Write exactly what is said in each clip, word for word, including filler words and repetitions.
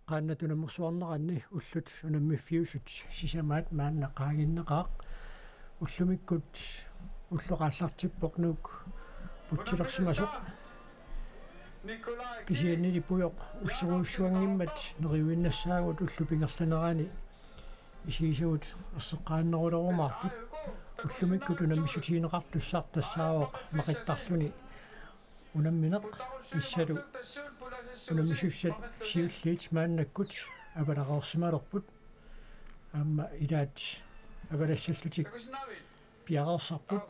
Qaannat unammersuarneranni ullut unammiffiusut sisamaat maanna qaangiunneqaaq. Ullumikkut ulloq aallartippoq Nuuk putsilersimasoq. Kisiannili pujoq usserujussuanngimmat neriuinnassaagut ullup ingerlanerani isigisagut erseqqaannerulerumaartut. Ullumikkut unammissutigineqartussaq tassaavoq Maqittarluni unammineq, tassalu unammisussat siulliit maannakkut avalareersimalerput. Aamma ilaat avalassallutik piareersarput.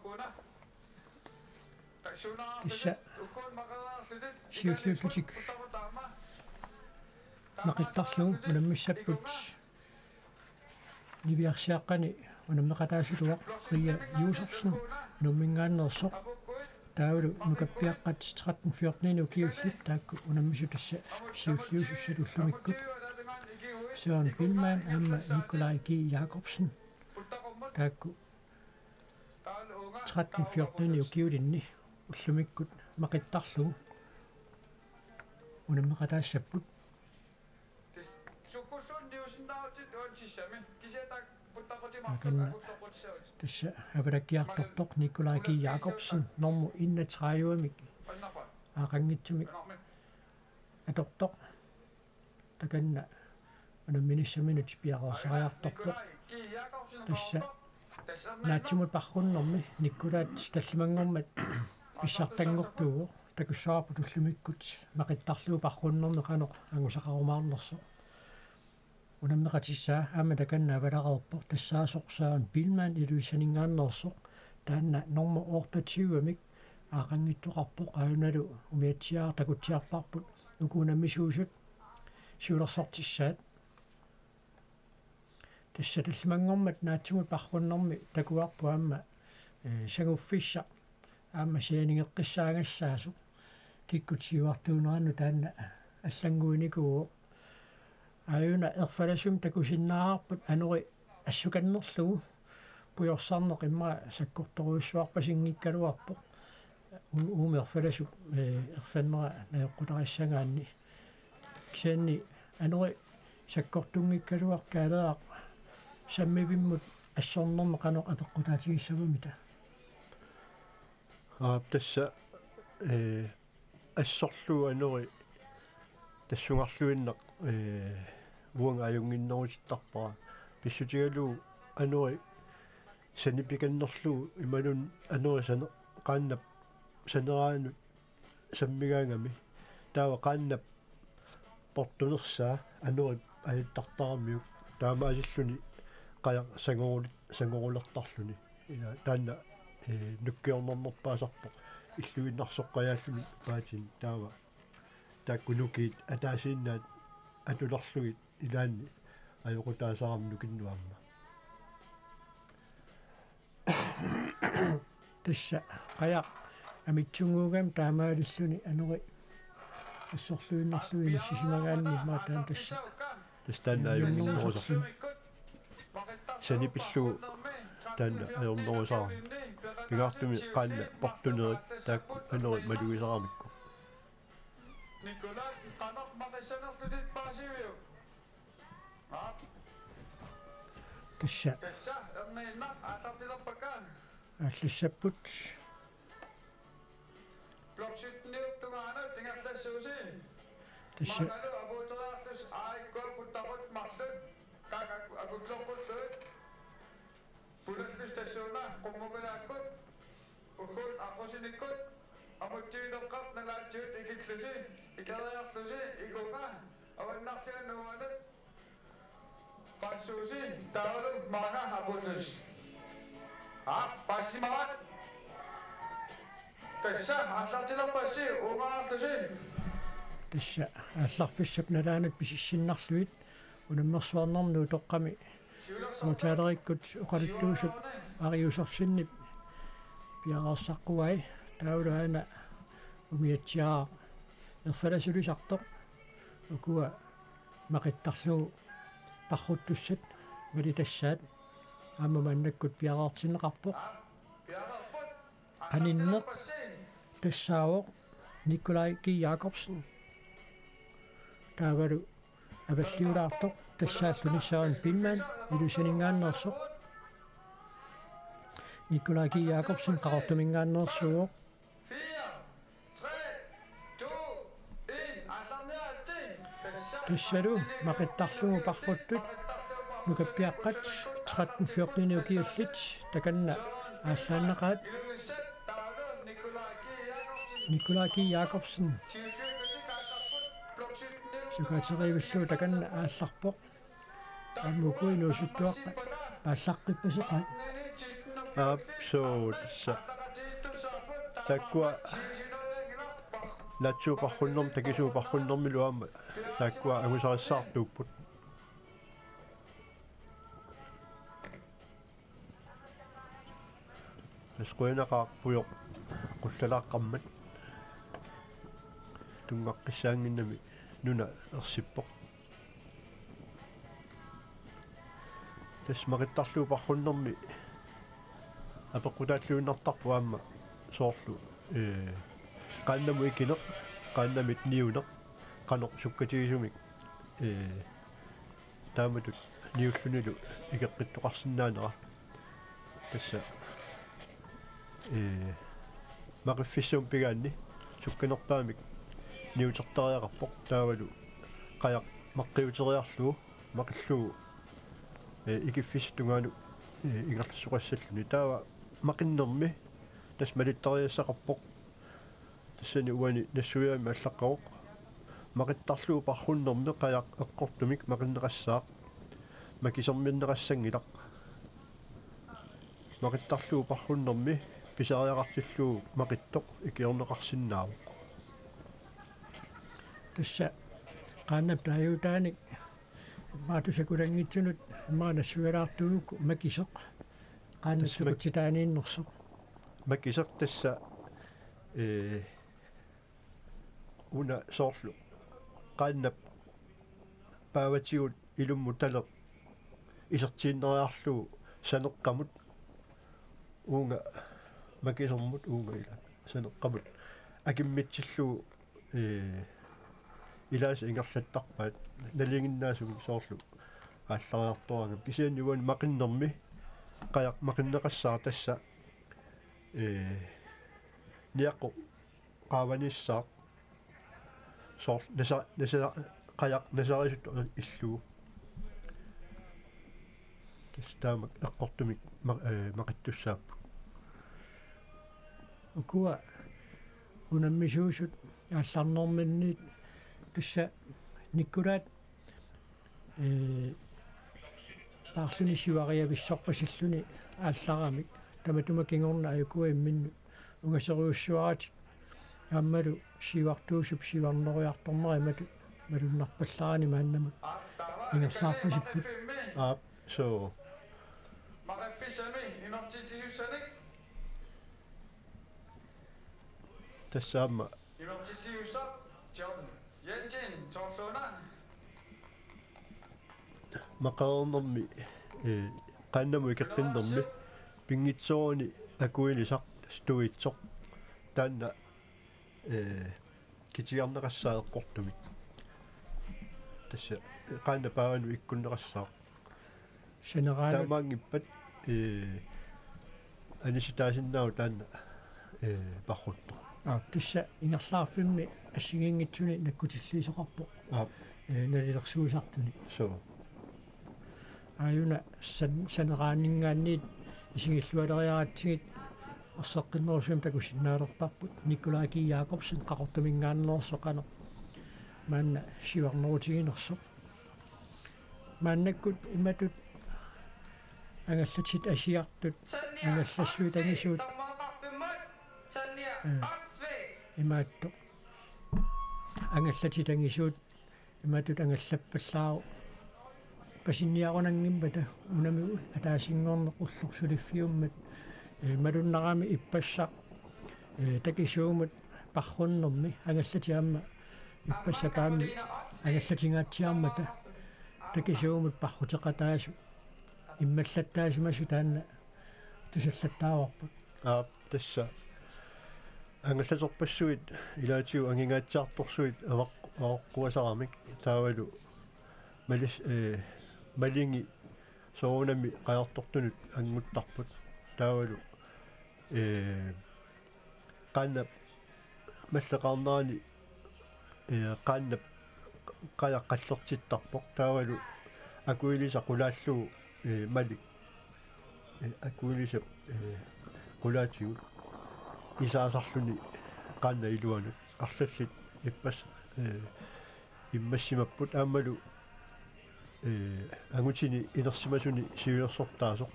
Tassa siulliullutik Maqittarlugu unammissapput. Niviarsiaqqani unammeqataasutut Ria Josefsen Nuumminngaanneersoq. Taavalu nukappiaqqat tretten fjorten ukiullit taakku unammisut tassa siulliusussat ullumikkut. Søren Billmann aamma Nikolaj G. Jakobsen. Taakku tretten fjorten ukiulinni ullumikkut Maqittarlugu unammeqataassapput. Akanna tassa avalakkiartortoq Nikolaj G. Jakobsen normu enogtredive-mik aaqqanngitsumik atortoq. Takanna unamminissaminut piareersariartorpoq. Tassa naatsumut parrunnermi Nikolaat tallimanngormat pissartanngortuuvoq, takussavarput ullumikkut Maqittarlugu parrunnermi qanoq angusaqarumaarnersoq. Unammeqatissaa aamma takanna avalareerpoq, tassaasoq Søren Billmann Ilulissaninngaanneersoq, taanna normu otteogtyve-mik aaqqanngitsoqarpoq, aajunalu umiatsiaat takutsiarparput uku unammisuusut siulersortissaat. Tassa tallimanngormat naatsumut parrunnermi takuarput aamma, eh, sanguffissaq aamma sianigeqqissaagassaasoq. Kikkut siuartuunerannut taanna allannguinikuuvoq. Aajuna erfalasumik takusinnaavarput anori assukannerlugu pujorsarneq immaqa sakkortorujussuarpasinngikkaluarpoq. U-, uumi erfalasup, eh, erfannera najoqqutarissagaanni. Kisianni anori sakkortunngikkaluarpoq, Kaaleeraq, sammivimmut assornermi qanoq apeqqutaatigissavamita? Aap, tassa, eh, assorlugu anori tassungarluinnaq, eh, uanga ajunnginnerusuttarpara. Pissutigalugu anori sanipikannerlugu imaluunniit anori sane-, qaannap saneraanut sammigaangami. Taava qaannap portunersaa anorip ajattartaramiuk taamaasilluni qajaq sangorul-, sangorulertarluni. Ila taanna, eh, nukkiornernerpaasarpoq illuinnarsoqqajaalluni paatini, taava taakku nukiit ataasiinnaat atulerlugit ilaanni ajoqutaasarami nukinnut aamma. Tassa qajaq amitsunnguugami taamaalilluni anori assorluinnarlugu inissisimagaanni immaqa taanna tassa. Tassa taanna ajunngitsorsuaq. Sanipillugu taanna ajornerusarami. Pingaartumik qaannap portunerit taakku anori malugisaramikku. Nikolaj, qanoq maqissanerlutit paasiviuk? Aap. Tassa. Tassa, erniinnaq aallartilerpakka. Aallassapput. Blok sytten-iup tungaanut ingerlassuusi. Tassa. Maannalu apuuteriarlusi A I K-p puttaqut marluk. Qaak ak-, akuttoqqullugit. Punallusi tassuuna qummukalaakkut, ugguuna aqqusinikkut, amutsivitoqqap nalaatsigut ikillusi, ikeriarlusi, ikunga, avannarlianuanut, passuusi, taavalu maanga apuullusi. Aap, paasisimavaat. Tassa, aallartilerpassi, uungaarlusi. Tassa, aallarfissap nalaanut pisissinnarlugit, unammersuarnermi Nuutoqqami aatsaalereekkut oqaluttuusup Ari Josefsenip piareersaqquai, taavalu aana umiatsiaaq erfalasulisartoq, ukua Maqittarlugu parruttussat malitassaat aamma maannakkut piareertinneqarpoq. Qaninneq tassaavoq Nikolaj G. Jakobsen. Taavalu avalliulaartoq, tassaalluni Søren Binman Ilulissaninngaanneersoq. Nikolaj G. Jakobsen Qaqortuminngaanneersuuvoq. Tassalu maqittarlugu parruttut nukappiaqqat tretten fjorten ukiullit takanna aallaannaqaat. Nikolaj G. Jakobsen sukaterivillugu takanna aallarpoq. Aamma uku inuusuttuaqqat aallaqqippasippaat. Aap, suu, tassa. Taakkua naatsuup parrunnermi, takisuup parrunnermilu aamma taakkua angusarissaartuupput. Tassa qujanaqaaq pujoq qullalaaqqammat. Tunngaqqissaannginnami nuna ersippoq. Tassa maqittarlugu parrunnermi apeqqutaalluinnartarpoq aamma soorlu, ee, qaannamut ikineq, qaannamit niuneq, qanoq sukkatigisumik, ee, taamatut niullunilu ikeqqittoqarsinnaanera. Tassa, ee, maqiffissamut pigaanni sukkanerpaamik niutertariaqarpoq, taavalu qajaq maqqiuteriarlugu maqillugu, ee, ikiffissap tungaanut, ee, ingerlassukassalluni. Taava maqinnermi tassa malittariassaqarpoq. Tassani uani nassuiaammi allaqqavoq. Maqittarlugu parrunnermi qajaq eqqortumik maqinneqassaaq. Makiserminneqassanngilaq. Maqittarlugu parrunnermi pisariaqartillugu maqittoq ikiorneqarsinnaavoq. Tassa qaannap taaguutaanik maatusakulanngitsunut maanna nassuialaartuugukku makiseq qaannap, tassa mak-, sukutsitaaniinnersoq. Makiseq tassa, ee, una soorlu qaannap paavatigut ilummut taleq isertiinnariarlugu saneqqamut, uunga makisermut, uunga ila saneqqamut akimmitsillugu, ee, ilaasa ingerlattarpaat, nalinginnaasumik soorlu aallariartoraangami. Kisianni uani maqinnermi qajaq maqinneqassaaq, tassa, ee, niaqqoq qaavanissaaq. Soorlu nasa-, nasa-, qajaq nasarisuttoq illugu. Tassa taamak eqqortumik ma-, ee, maqittussaapput. Ukua unammisuusut aallarnerminniit tassa Nikkulaat, ee, paarluni siuariavissorpasilluni aallaramik, tamatuma kingorna ajukua imminnut ungaseriussuaratik, aammalu siuartuusup siuarneriartornera imatut malunnarpallarani maannamut ingerlaarpasipput. Aap, suu. Maqiffisamik imertitsisussanik. Tassa aamma imertitsiussaq John Jensen, soorluuna. Maqareernermi, ee, qaannamut ikeqqinnermi pinngitsooruni akuilisaq, stuitsoq. Taanna, ee, kitigarneqassaaq eqqortumik. Tassa qaannap paavanut ikkunneqassaaq. Saneraanut. Taamaanngippat, ee, anisitaasinnaavoq taanna, ee, parruttoq. Aap, tassa ingerlaarfimmi assigiinngitsuni nakkutilliisoqarpoq. Aap. Ee, nalilersuisartuni. Suu. Aajuna san-, saneraaninngaanniit isigillualeriaratsigit erseqqinnerusumik takusinnaalerparput Nikolaj G. Jakobsen Qaqortuminngaanneersoq qanoq maanna siuarnerutiginersoq. Maannakkut imatut angallatit asiartut, angallassuit angisuut, ee, imaattoq. Angallatit angisuut imatut angallappallaarupasinniarunanngimmata, unami ataasinngorneq ulloq suliffiummat, ee, malunnarami ippassaq, ee, takisuumut parrunnermi angallatit aamma ippassaq paammi angallatingaatsiarmata takisuumut parruteqataasut immallattaasimasut taanna tusallattaavarput. Aap, tassa angallaterpassuit ilaatigut angingaatsiartorsuit avaq-, avaqqusaaramik, taavalu Malis-, eh, malingi soorunami qajartortunut annguttarput. Taavalu, eh, qaannap malleqarnerani, eh, qaannap qajaq qallertittarpoq. Taavalu akuilisa qulaallugu, eh, malik, eh, akuilisap, eh, qulaatigut isaasarluni qaannap iluanut. Arlallit ippas-, eh, immassimapput aammalu, eh, angutini inersimasuni siulersortaasoq.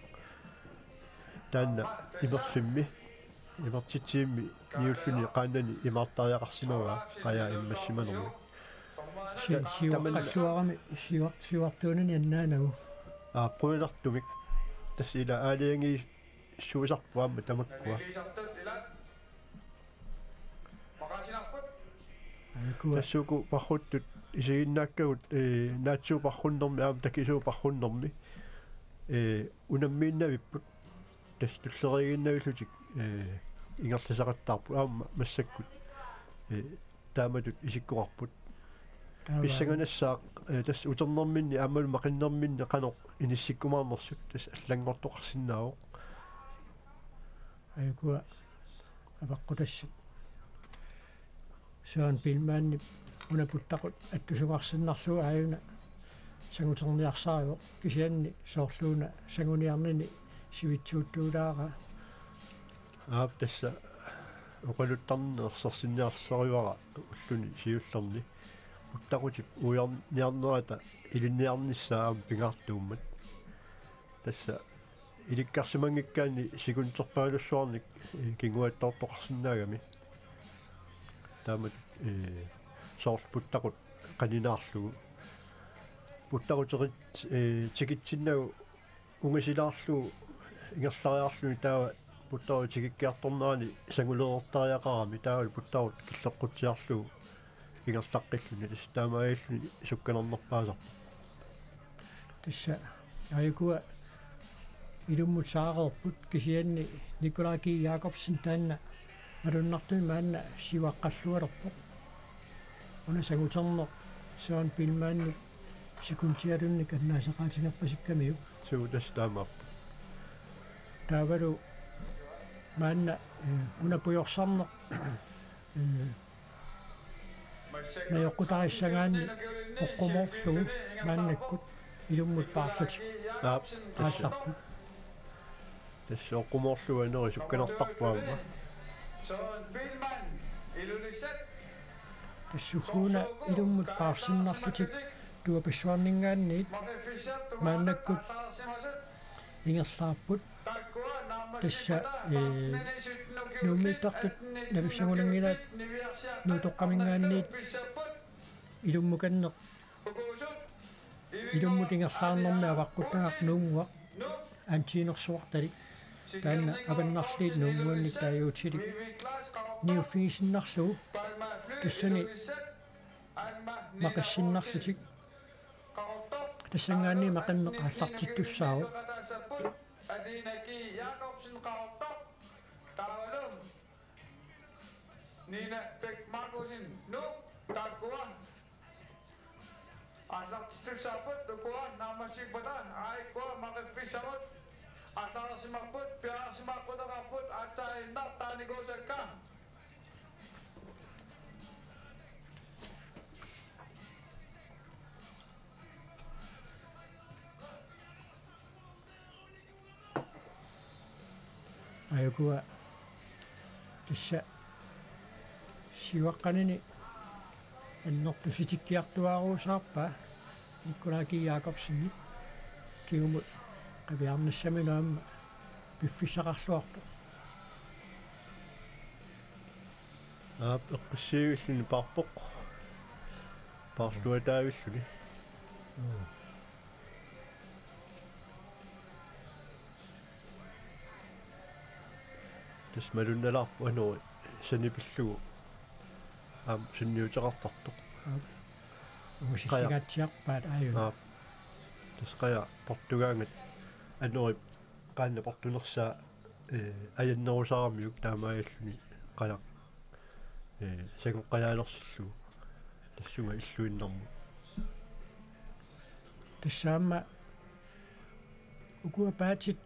Taanna imerfimmi, imertitsivimmi niulluni qaannani imaartariaqarsimavaa qajaa immassimanermi. Siu-, ta-, tamanna siuaqqalluarami, siuar-, siuartuunani annaanagu. Aa, qujanartumik. Tassa ila aalajangiissuusarput aamma tamakkua. Aajuku. Tassa uku parruttut isiginnaakkagut, eh, naatsuu parrunnermi aamma takisuu parrunnermi, eh, unammiinnavipput. Tassa tulleriiginnarlutik, eh, ingerlasaqattaarput aamma massakkut, eh, taamatut isikkoqarput. Taava. Pissanganassaaq, eh, tassa uternerminni aammalu maqinnerminni qanoq inissikkumaarnersut tassa allanngortoqarsinnaavoq. Aajuku avaqqutassat. Søren Biilmannip una puttaqut attusugarsinnarlugu aajuna sanguterniarsarivoq, kisianni soorluuna sanguniarnini sivitsuuttuulaaraa. Aap, tassa oqaluttarneq ersersinniarsarivara ulluni siullerni. Puttaqutip uiarniarnerata ilinniarnissaa aamma pingaartuummat. Tassa ilikkarsimanngikkaanni sekunderpaalussuarnik, eh, kinguaattoortoqarsinnaagami. Taamatut, eh, soorlu puttaqut qaninaarlugu. Puttaqut tikit-, eh, tikitsinnagu ungasilaarlugu ingerlariarluni taava puttaqut tikikkiartornerani sangulereertariaqarami taava puttaqut killeqqutsiarlugu ingerlaqqilluni tassa taamaalilluni sukkanernerpaasarpoq. Tassa aajukua ilummut saareerput kisianni Nikolaj G. Jakobsen taanna malunnartumik maanna siuaqqallualerpoq. Una sanguterneq Søren Biilmannip sekundialunnik annaasaqaatigerpasikkamiuk. Suu, tassa taamaappoq. Taavalu maanna, eh, una pujorsarneq, eh, najoqqutarissagaanni oqqumoorlugu maannakkut ilummut paarlutik. Aap, tassa. Aallarput. Tassa oqqumoorlugu anori sukkanertarpoq aamma. Tassuuna ilummut paarsinnarlutik tuapassuarninngaanniit maannakkut ingerlaarput. Tassa, eh, Nuummiittartut Nalussagunngilaat Nuutoqqaminngaanniit ilummukanneq, ilummut ingerlaarnermi avaqqutagaq Nuunnguaq antiinersuartalik. Taanna avannarliit Nuunnguannik taaguutilik niuffigisinnarlugu tassani maqissinnarlutik. Tassanngaanniit maqinneq aallartittussaavoq. Nina Bech Markussen, Nuuk, taakkua aallartittussaapput, ukua naammassippata, aajukkua maqiffissamut aallarsimapput, piareersimaqqutaqarput, aatsaannguaq taanikuusakka. Aajukua tassa siuaqqanini annertusitikkiartuaaruusaarpaa Nikolaj G. Jakobsenip kingumut qiviarnissaminut aamma piffissaqarluarpoq. Aap, eqqissiivilluni paarpoq. Paarluataavilluni. Tassa malunnalaarpoq anori sani pillugu aamma sunniuteqartartoq. Aap. Uusillingaatsiarpaat aajuna. Aap. Tassa qajaq portugaangat anori qaannap portunersaa, eh, ajannerusaramiuk taamaalilluni qajaq, eh, sangoqqajaalersillugu tassunga illuinnarmut. Tassa aamma ukua paatit,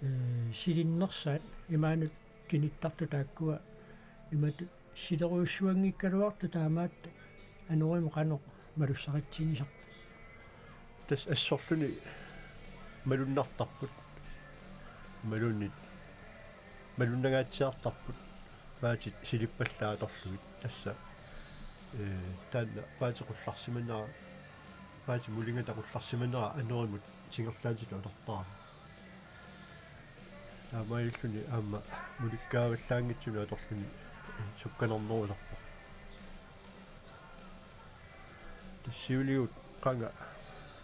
ee, silinnersaat imaanut kinittartut taakkua imatut silerujussuanngikkaluartut taamaattut anorimut qanoq malussaritsigisarput. Tassa assorluni malunnartarput. Malunnit. Malunnangaatsiartarput. Paatit silippallaat atorlugit. Tassa, ee, taanna paatip qullarsimanera, paatip mulinngata qullarsimanera anorimut singerlaatitut atortarami. Taamaalilluni aamma mulikkaavallaanngitsunut atorluni sukkanernerusarpoq. Tassa siuligut qanga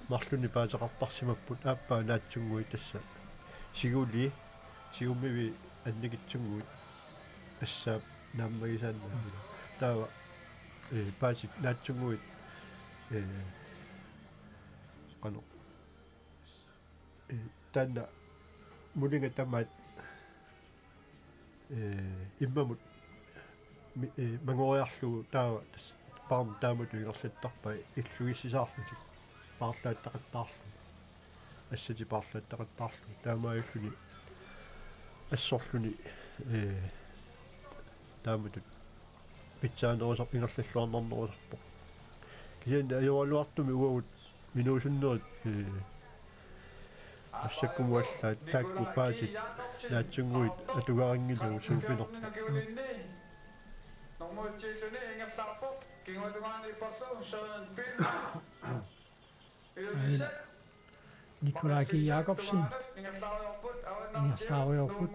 marlunnik paateqartarsimapput aappaa naatsunnguit tassa. Siguli, sigummivi annikitsunnguit assaap naammagisaannaat. Taava, ee, paatit naatsunnguit, ee, qanoq. Ee, taanna mulinga tamaat, ee, immamut mi-, ee, mangoriarlugu taava tassa paarmut taamatut ingerlattarpai illugissisaarlutik paarlaattaqattaarlugit. Assatik paarlaattaqattaarlugit. Taamaalilluni assorluni, ee, taamatut pitsaanerusarpoq ingerlalluarnarnerusarpoq. Kisianni ajoraluartumik uagut minuusunnerit, ee, massakkut allaat taakku paatit naatsunnguit atugarinngilagut suupinerput. Nummer ti-luni ingerlaarpoq, kinguatungaani ipparlu Søren Pilman. Aana Nikolaj G. Jakobsen ingerlaarujoorput.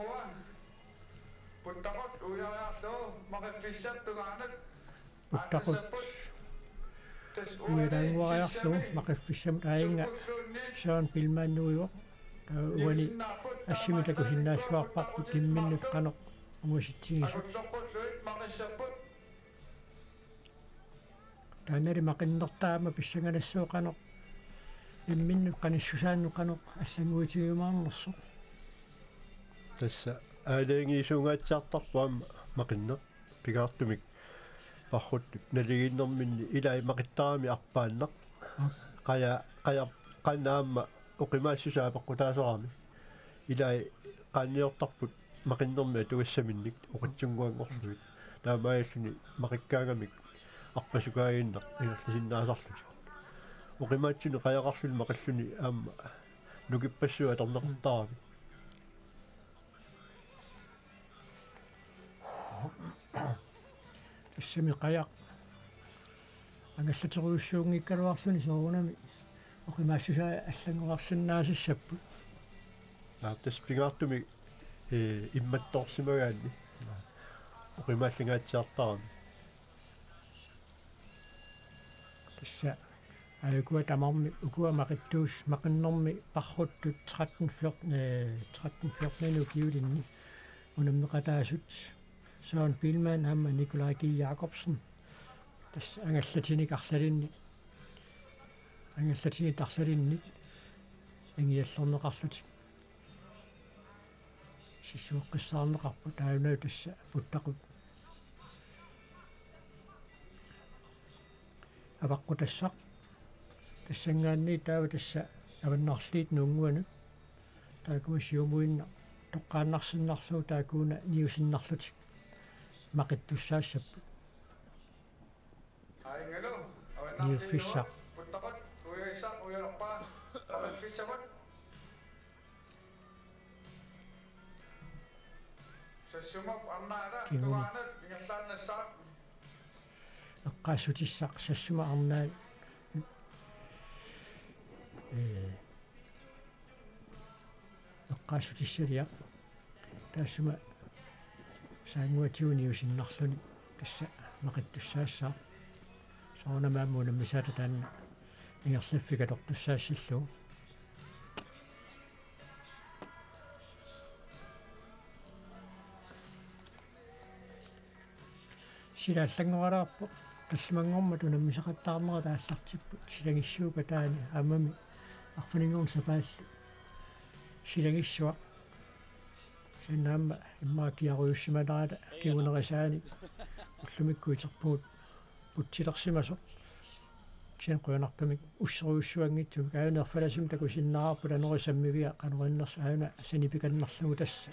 Puttaqut uiariarlugu Maqiffissap tungaanut. Puttaqut uiaraannguariarlugu Maqiffissamut aajunga Søren Pilman nuivoq. Taava uani assimi takusinnaalluarparput imminnut qanoq ungasitsigisoq. Taannali maqinnertaa aamma pissanganassaaq qanoq imminnut qanissusaannut qanoq allannguitigiumaarnersoq. Tassa aalajangiisuungaatsiartarpoq aamma maqinneq. Pingaartumik parruttut naligiinnerminni ilai maqittarami arpaannaq. Aap. Qaja-, qaja-, qanoq aamma oqimaassusaa peqqutaasarami. Ilai qaanniortarput maqinnermik atugassaminnik oqitsunnguanngorlugit. Taamaalilluni maqikkaangamik arpasukaaginnaq ingerlasinnaasarlutik. Oqimaatsunik qajaqarluni maqilluni aamma nukippassuit atorneqartaramik. Tassami qajaq angallaterujussuunngikkaluarluni soorunami oqimaassusaa allanngorarsinnaasassapput. Naa, tassa pingaartumik, ee, immattoorsimagaanni oqimaallangaatsiartarami. Tassa aajuku tamarmik ukua maqittuus-, maqinnermi parruttut tretten fjorten, ee, tretten fjorten ukiulinni unammeqataasut Søren Pilman aamma Nikolaj G. Jakobsen. Tassa angallatinik arlalinnit, angallatinit arlalinnit ingiallorneqarlutik sissueqqissaarneqarput, taanna tassa puttaqut avaqqutassaq. Tassanngaanniit taava tassa avannarliit nuunnguanut taakkua siumuinnaq toqqaannarsinnarlugu taakkuuna niusinnarlutik maqittussaassapput. Niuffissaq. Sassumap arnaala. Kingumut. Tungaanut ingerlaannassaaq. Eqqaassutissaq Sassuma arnaat. Ee, eqqaassutissaliaq. Taassuma saannguatigut niusinnarluni tassa maqittussaassaaq. Soorunami aamma unammisaata taanna ingerlaffik atortussaassallugu. Sila allanngoralaarpoq, tallimanngormat unammisaqattaarnerat aallartipput, silagissuup ataani aammami arfininngornermi sapaallu silagissuaq. Kisianni aamma immaqa kiarujussimanerata kingunerisaanik ullumikkut iterpugut putsilersimasoq. Kisianni qujanartumik usserujussuanngitsumik, aajuna erfalasumik takusinnaavarput anori sammivia qanoq innersoq, aajuna sanipikannerlugu tassa.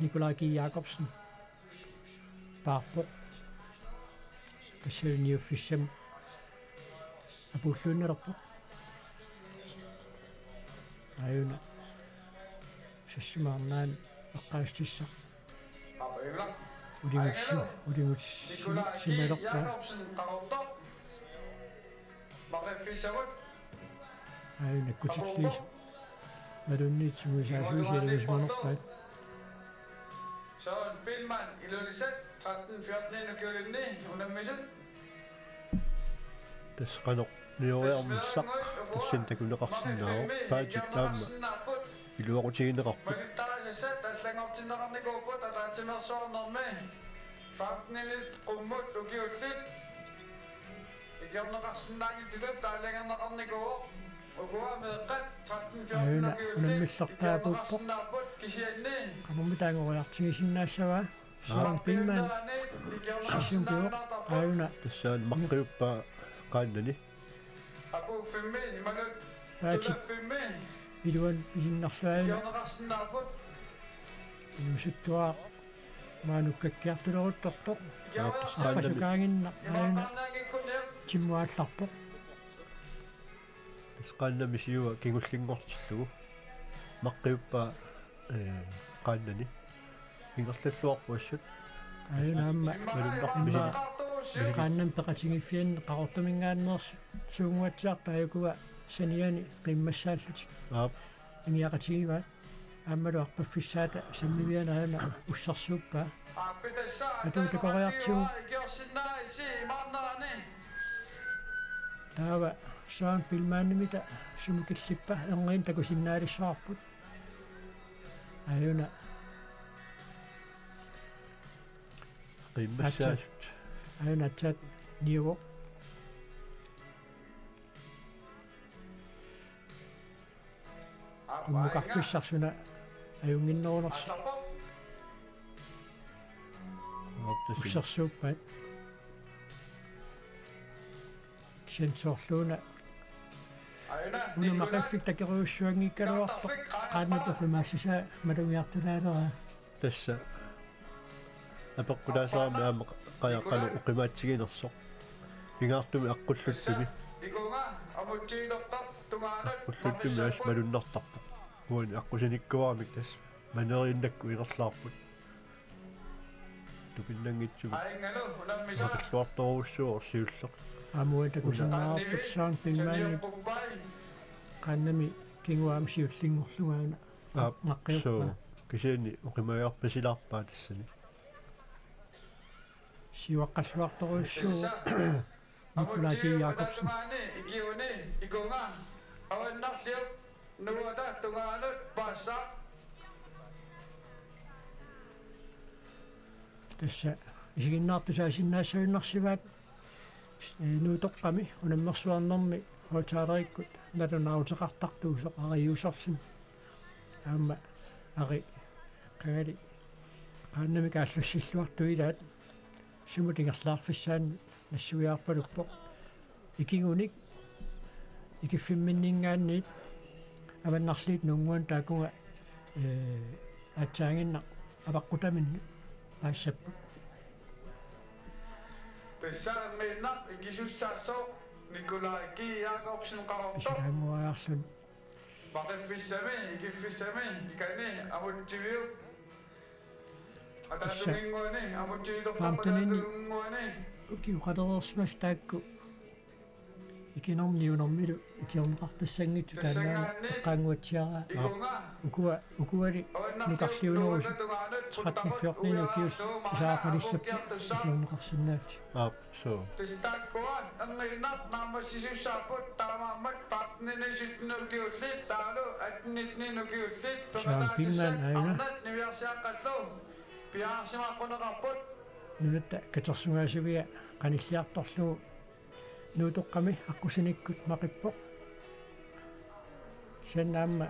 Nikolaj G. Jakobsen paarpoq. Tassa niuffissami apuulluinnalerpoq. Aajuna sassuma arnaa eqqaasissutissaq. Uligutsi-, uligutsi-, simalerpaa. Aajuna nakkutilliisoq. Malunniit sungiusaasuisa ilimisimanerpaat. Søren Biilmann, Ilulissat, tretten fjorten ukiulinni unammisut. Tassa qanoq nioriarnissaq tassani takuneqarsinnaavoq. Paatit aamma iluaqutigineqarput. Malittarisassat allanngortinneqarnikuupput ataatsimeersuarnermi. Femtenit qummut ukiullit. Ikiorneqarsinnaanngitsutut taalagineqarnikuuvoq. Ukua meeqqat tretten fjorten ukiullit. Aajuna unammillertaapuuppoq. Ikiorneqarsinnaapput kisianni. Qanormita angoriartigisinnaassava? Søren Biilmann. Sissunkivoq. Aajuna. Tassaana maqqiuppaa qaannani. Paatit iluani pisinnarluarina. Inuusuttuaqqat maannakkut kakkiartuleruttortoq. Aap, qaannami. Arpasukaaginnaq aajuna timmuallarpoq. Tassa qaannami siua kingullinngortillugu. Maqqiuppaa, ee, qaannani. Ingerlalluarpoq assut. Aajuna aamma. Malunnarpoq. Aamma misi-, misi-, qaannami peqatigiiffianni Qaqortuminngaanneersoq suunnguatsiartoq, aajukua saniani qiimmassaallutik. Aap. Ingiaqatigivaat. Aammalu arpaffissaata sammiviani aajuna ussersuuppaa. Atuutakoriartigu. Taava Søren Biilmannimita sumut killippa, erniinnaq takusinnaalissavarput. Aajuna. Qiimmassaasut. Aajuna aatsaat niuvoq. Qummukarfissarsuaq ajunnginnerunersoq. Aap, tassa. Ussersuuppaat. Kisianni soorluuna una maqiffik takorujussuanngikkaluartoq qaannap oqimaassusaa malugiartulaaleraa. Tassa. Apeqqutaasarami aamma qa-, qajaq qanoq oqimaatsiginersoq. Pingaartumik aqqulluttumi. Aqqulluttumi assut malunnartarpoq. Uani aqqusinikkuaramik tassa. Maneriinnakkut ingerlaarput. Tupinnanngitsumik. Maqilluartorujussuuvoq siulleq. Aamma uani takusinnaavarput Søren Biilmannip qaannami kinguaammi siullinngorlugu aajuna. Aap, maqqiuppaa. Suu, kisianni oqimaviarpasilaarpaa tassani. Siuaqqalluartorujussuuvoq. Nikolaj G. Jakobsen. Ikiuni, ikunga, avannarliup, nuuata tungaanut paassaaq. Tassa isiginnaartut saasinnaassavimmarsivaat, ee, Nuutoqqami unammersuarnermi højttalerikkut nalunaaruteqartartuusoq Ari Josefsen. Aamma Ari qangali qaannamik aallussilluartoq ilaat sumut ingerlaarfissaanni nassuiaarpaluppoq. Ikigunik ikiffimminninngaanniit avannarliit nuunnguanut taakkununnga, ee, aatsaaginnaq avaqqutaminnut paassapput. Tassaamiinnaq ikisussaasoq Nikolaj G. Jakobsen Qaqortoq. Pisilaannguariarluni. Maqiffissami, ikiffissami, ikani, amutsiviup. Tassa. Ataatunginnguani, amutsiviup femteninik. Ataatunginnguani. Ukioqalereersimasut taakku. Ikinermi niunermilu ikiorneqartassanngitsut taanna eqqaannguatsiaraa. Ikunga. Ukua, ukuali nukarliunerusut tretten fjorten ukiullit pisariaqalissapput ikiorneqarsinnaallutik. Aap, suu. Tassa taakkua erniinnaq naammassisussaapput taamaammat femteninik syttenik ukiullit taavalu attenik nittenik ukiullit. Søren Biilmann aajuna. Arnat niviarsiaqqallu piareersimaaqquneqarput. Nunatta katersugaasivia qanilliartorlugu Nuutoqqami aqqusinikkut maqippoq. Kisianni aamma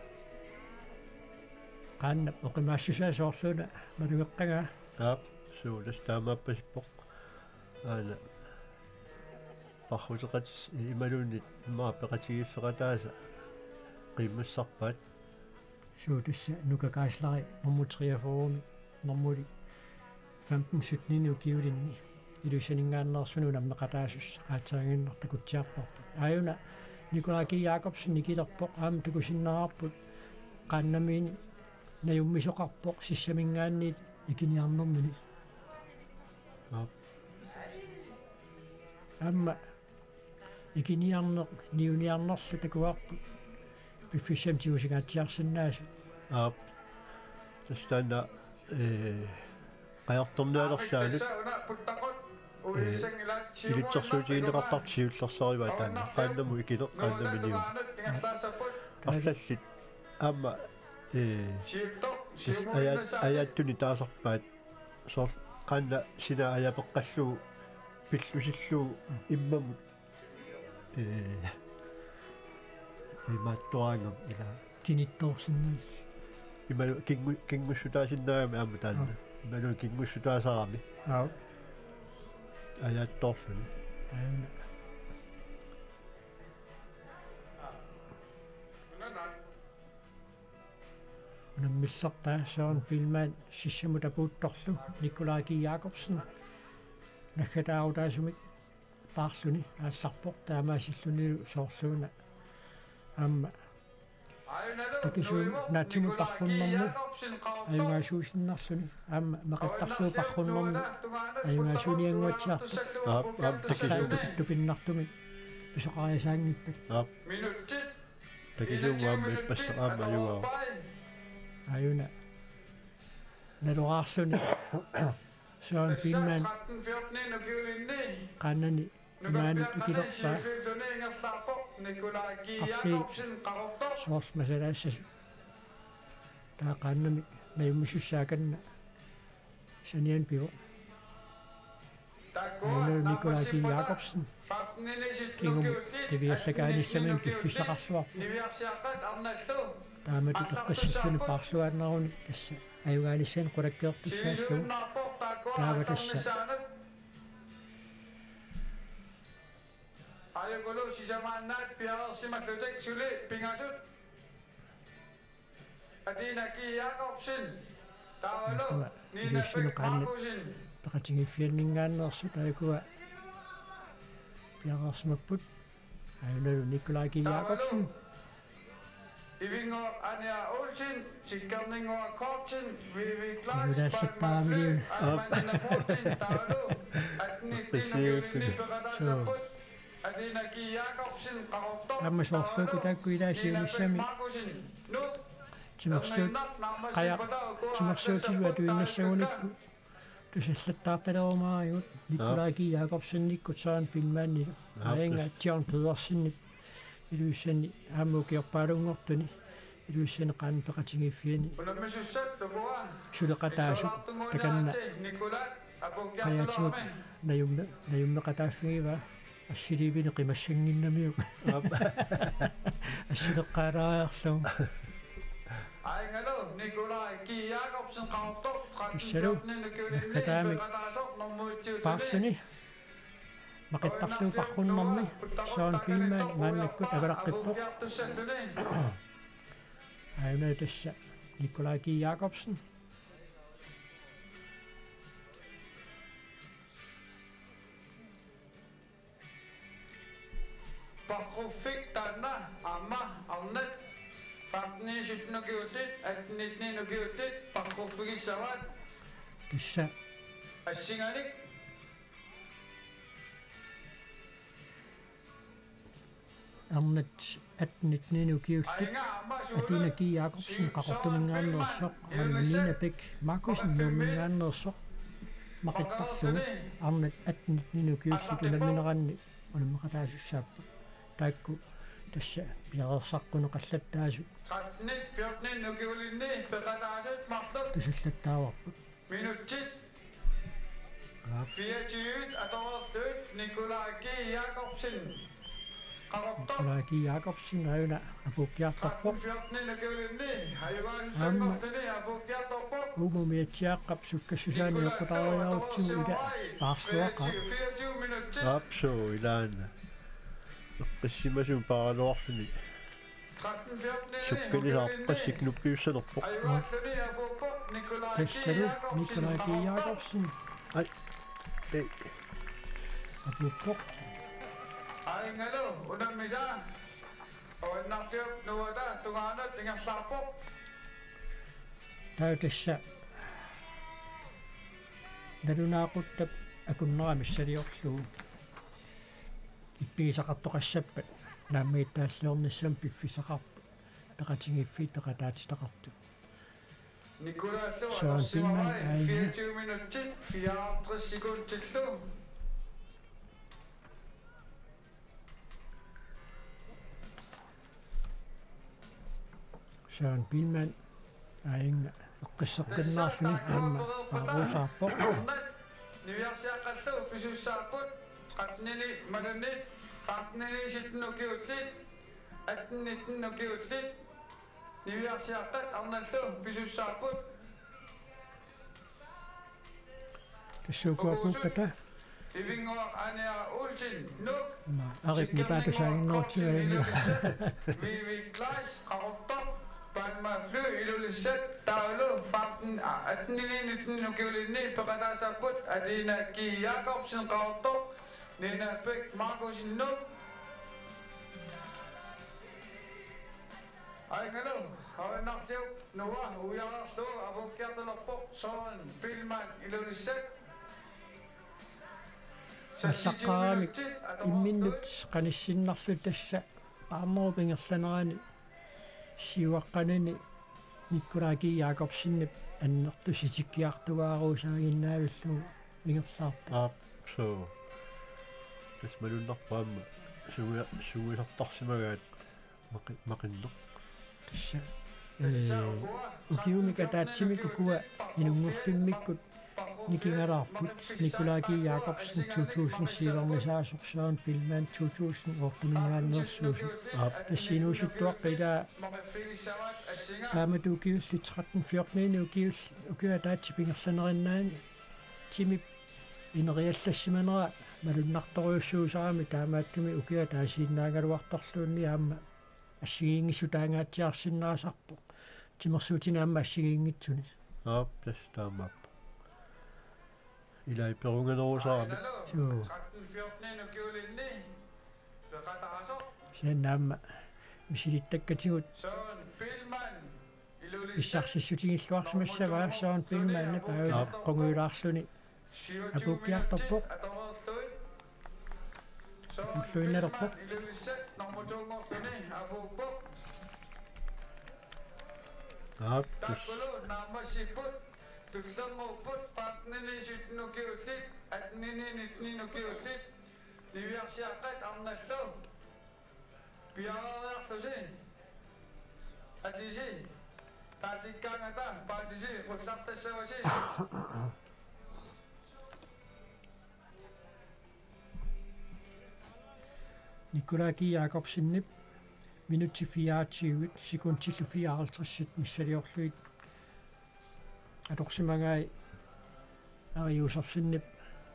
qaannap oqimaassusaa soorluuna malugeqqagaa. Aap, suu, tassa taamaappasippoq. Aana. Parruteqatis-, imaluunniit immaqa peqatigiiffeqataasa qiimmassarpaat. Suu, tassa Nuka Kaaslari nummer treogfyrre-mi nummer femten sytten ukiulinni Ilulissaninngaanneersunik unammeqataasussaq aatsaannguaq takutsiarparput. Aajuna Nikolaj G. Jakobsen ikilerpoq, aamma takusinnaavarput qaannamiit najummisoqarpoq sissaminngaanniit ikiniarnermini. Aap. Aamma ikiniarneq niuniarnerlu takuarput piffissami tigusingaatsiarsinnaasut. Aap. Tassa taanna, ee, qajartornialersaanut, ee, ilitsersuutigineqartartut siullersarivaa taanna. Qaannamut ikileq, qaannamit niuneq. Arlallit aamma, ee, tassa ajaat-, ajaattunik taasarpaat. Soorlu qaannat sinaat ajapeqqallugu pillusillugu immamut, ee, imaattoraangami ila. Kinittoorsinnaallutik. Imaluunniit kingu-, kingussutaasinnaagami aamma taanna. Aa. Imaluunniit kingussutaasarami. Aa. Ajaattoorluni. Aajuna. Unammillertaa Søren Biilmann sissamut tapuuttorlu Nikolaj G. Jakobsen naggataarutaasumik paarluni aallarpoq, taamaasillunilu soorluuna aamma takisuumik naatsumik parrunnermi ajugaasuusinnarluni aamma meqittarlugu parrunnermi ajugaasuuniannguatsiartoq. Aap, aap, takisuumik. Tupinnartumik pisoqariasaanngippat. Aap. Takisuumik aamma ippassaq aamma ajugaavoq. Aajuna. Nalorarluni Søren Biilmann qaannani imaanut ikilerpaa. Qarlii soorlu masalaassasut. Taava qaannamik najummisussaakkanna saniani pivoq. Aajuna Nikolaj G. Jakobsen. Kingumut qiviallakaanissaminut piffissaqarluarpoq. Taamatut eqqissilluni paarluaannaruni tassa ajugaanissani qulakkeertussaallugu. Taava tassa. Ajukulu sisamaannaat piareersimallutik suli pingasut. Athena G. Jakobsen. Taavalu Nina Bech Markussen. Peqatigiiffianninngaanneersut taakku piareersimapput. Aajuna Nikolaj G. Jakobsen. Ivinngooq Anja Olsen, Sikkerninnguaq Kortsen, Vivi Kleist, Paul Mølfløj, Amanna Poulsen, taavalu. Athena G. Jakobsen. Suu. Athena G. Jakobsen, Qaqortoq. Aamma soorluukkut taakku ilaat siunissami timersuut, qaja timersuutit atuinnassagunikkut tusallattaartalerumaarigut Nikolaj G. Jakobsenikkut Søren Biilmannilu. Aap, aajuna John Pedersenip Ilulissani aamma ukiorpaalunngortuni Ilulissani qaannat peqatigiiffianni suleqataasut takanna qajaatigut najummi-, najummeqataaffigivaa. Assiliivini qimassannginnamiuk. Aap. Assileqqaalaariarlugu. Aajuna Nikolaj G. Jakobsen, Qaqortoq, tretten fjorten, naggataamik paarluni meqittarlugu parrunnermi Søren Biilmann maannakkut avalaqqippoq. Aajuna tassa Nikolaj G. Jakobsen. Parruffik taanna aamma arnat femten sytten ukiullit, atten nitten ukiullit parruffigissavaat. Tassa. Assinganik. Arnat atten nitten ukiullit Athena G. Jakobsen Qaqortuminngaanneersoq, aamma Nina Bech Markussen Nuumminngaanneersoq meqittarlugu arnat atten nitten ukiullit unammineranni unammeqataasussaapput. Taakku tassa piareersaqquneqallattaasut tretten fjorten ukiulinni peqataasut marluk tusallattaavarput. Minutsit. Aap. Fireogtyve atoreerlutik Nikolaj G. Jakobsen. Nikolaj G. Jakobsen aajuna apuukkiartorpoq. Aamma Uumumi Atsiaqqap sukkassusaani eqqutariarutsigu ila paarluaqaaq. Aap, suu, ilaanni. Eqqissimasumik paaraluarluni. Sukkanisaarpasik nuppiussanerpoq. Tassalu Nikolaj G. Jakobsen. Ai. Ei. Apuuppoq. Aajungalu unammisa. Oinnartiup nuata tungaanut ingerlaarpoq. Taava tassa nalunaaquttap akunnera missiliorlugu ippigisaqartoqassappat naammagittaalliornissamut piffissaqarpoq peqatigiiffiit peqataatitaqartut. Nikolaj Søren Billmann aajuna. Fireogtyve minutsit, fireoghalvtreds sekundillu. Søren Billmann aajuna eqqisseqqinnaarluni aamma paaruusaarpoq. Niviarsiaqqallu pisussaapput, tretten-ini malunni, tretten-ini sytten ukiullit, atten nitten ukiullit, niviarsiaqqat arnallu pisussaapput. Tassa ukua apuuppata. Ivinnguaq Ane Olsen, Nuuk. Aamma Arik nipaatusaaginnartigalugu. Vivi Kleist, Qaqortoq, Palma Fly, Ilulissat, taavalu femten, atten-ini nitten ukiulinni peqataassaapput, Atina G. Jakobsen, Qaqortoq, Nina Bech Markussen, Nuuk. Aajungalu, oinnartiup nuua uiararlu apuukkiartulerpoq Søren Billmann Ilulissat. Aallaqqaammut imminnut qanissinnarlugu tassa paarnerup ingerlanerani siuaqqanini Nikolaj G. Jakobsenip annertusitikkiartugaarusaaginnaavillugu ingerlaarpoq. Aap, suu. Tassa malunnarpoq aamma sugia-, sugisartarsimagaat maqi-, maqinneq. Tassa, ee, ukiumik ataatsimik ukua inunngorfimmikkut nikingalaarput, Nikolaj G. Jakobsen to tusind syviminngaanneersoq, Søren Billmann to tusind otteminngaanneersuusut. Aap. Tassa inuusuttuaqqat ilaa taamatut ukiullit tretten fjorten-ini ukiullit, ukiup ataatsip ingerlanerinnaani timip ineriallassimanera malunnartorujussuusarami, taamaattumik ukiup ataasiinnaagaluartorluunniit aamma assigiinngissutaangaatsiarsinnaasarpoq. Timersuutini aamma assigiinngitsuni. Aap, tassa taamaappoq. Ilai peruganerusaarami. Suu. Kisianni aamma misilittakkatigut pissarsissutigilluarsimassavaa Søren Billmann aajuna. Aap. Qungujulaarluni apuukkiartorpoq. Tulluinnalerpoq. Aap, tassa. Tullermuupput, tretten-ini sytten ukiullit, atten-ini nitten ukiullit, niviarsiaqqat arnallu. Piareeriarlusi. Atisi. Taatikkaangata paatisi qullartassavasi. Nikolaj G. Jakobsenip minutsit fireogtyve sekundillu fireoghalvtreds missiliorlugit atorsimagai Ari Josefsenip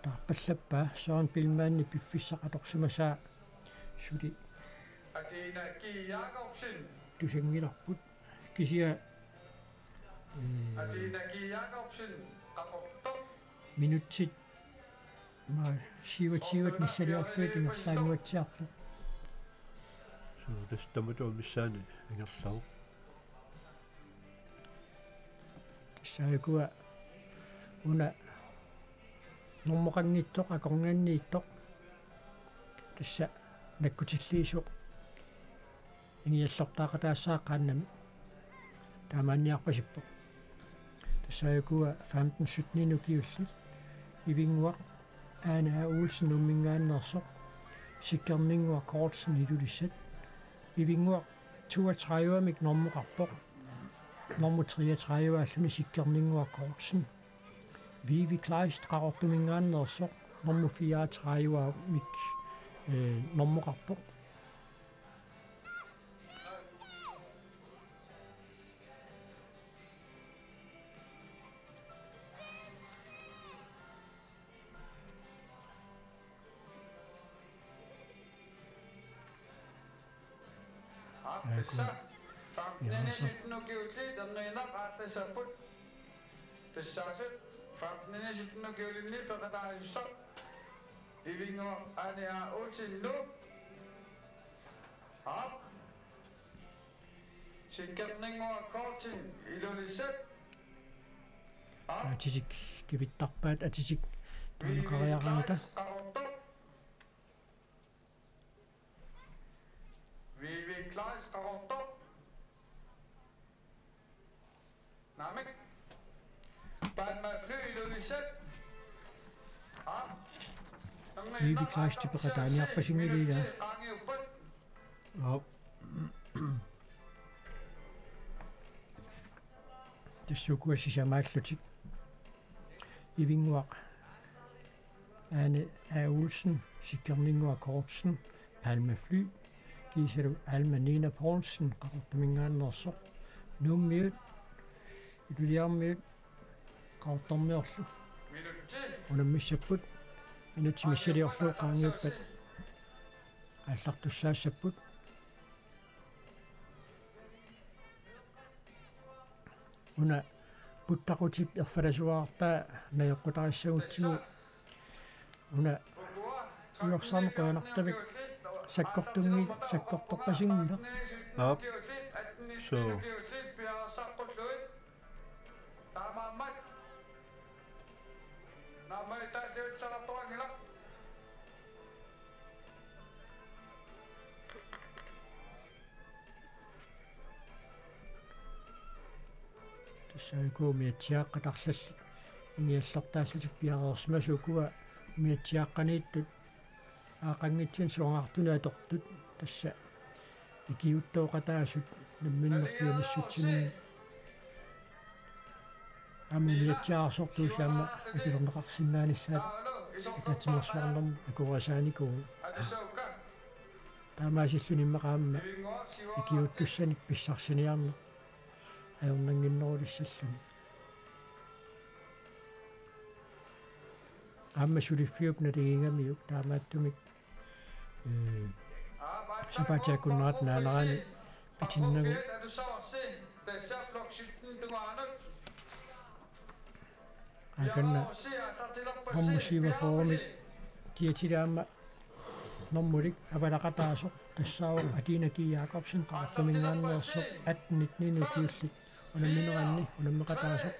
taarpallappaa, Søren Billmannip piffissaq atorsimasaa suli Atina G. Jakobsen. Tusanngilarput. Kisianni, ee, Atina G. Jakobsen, Qaqortoq. Minutsit, ma, syvogtyve missiliorlugit ingerlaannguatsiarpoq. Suu, tassa tamatuma missaani ingerlavoq. Tassa ukua una normoqanngitsoq akornanniittoq. Tassa nakkutilliisoq ingiallortaaqataassaaq qaannami. Taamaanniarpasippoq. Tassa ukua femten sytten ukiullit. Ivinnguaq Ane A. Olsen Nuumminngaanneersoq. Sikkerninnguaq Kortsen Ilulissat. Ivinnguaq toogtredivemik normoqarpoq. Nummer treogtredive aalluni Sikkerninnguaq Kortsen. Vivi Kleist Qaqortuminngaanneersoq. Nummer fireogtredivemik, øh, normoqarpoq. Arpissa. Femten sytten ukiullit erniinnaq aallassapput. Tassaasut femten sytten ukiulinni peqataasussaq Ivinnguaq Ane A. Olsen, Nuuk. Aap. Sikkerninnguaq Kortsen, Ilulissat. Aap. Atitik kivittarpaat, atitik taanaqariaqarnata. Vivi Kleist, Qaqortoq. Vivi Kleist, Qaqortoq. Naamik. Palma Fly, Ilulissat. Aap. Vivi Kleist peqataaniarpasinngilaa. Qaangiuppat. Aap. Tassa ukua sisamaallutik. Ivinnguaq Ane A. Olsen, Sikkerninnguaq Kortsen, Palma Fly, kiisalu Alma Nina Poulsen, Qaqortuminngaanneersoq, Nuummiut, Ilulissarmiut, Qaqortormiorlu unammissapput, minutsit missiliorlugu qaangiuppat aallartussaassapput. Una puttaqutip erfalasuartaa najoqqutarissagutsigu una ujorsarneq qujanartumik sakkortunngil-, sakkortorpasinngilaq. Aap. Suu. Taamaammat. Naammagittaalliussaqartoqanngilaq. Tassa uku umiatsiaaqqat arlallit ingiallortaallutik piareersimasut ukua umiatsiaaqqaniittut aaqqanngitsunik suangaartunik atortut, tassa ikiuuttooqataasut namminneq piumassutsiminnik aamma umiatsiaarsortuusut aamma akilerneqarsinnaanissaat ataatsimeersuarnermi akuerisaanikuuvoq. Taamaasilluni immaqa aamma ikiuuttussanik pissarsiniarneq ajornannginnerulissalluni. Aamma suliffiup nalingigamiuk taamaattumik, ee, sapaatip akunnerata naanerani pitinnagu. Aakanna nummer syvogfyrremik kiatili aamma normulik avalaqataasoq tassaavoq Athena G. Jacobsen, Qaqortuminngaanneersoq, atten nitten ukiullit unammineranni unammeqataasoq.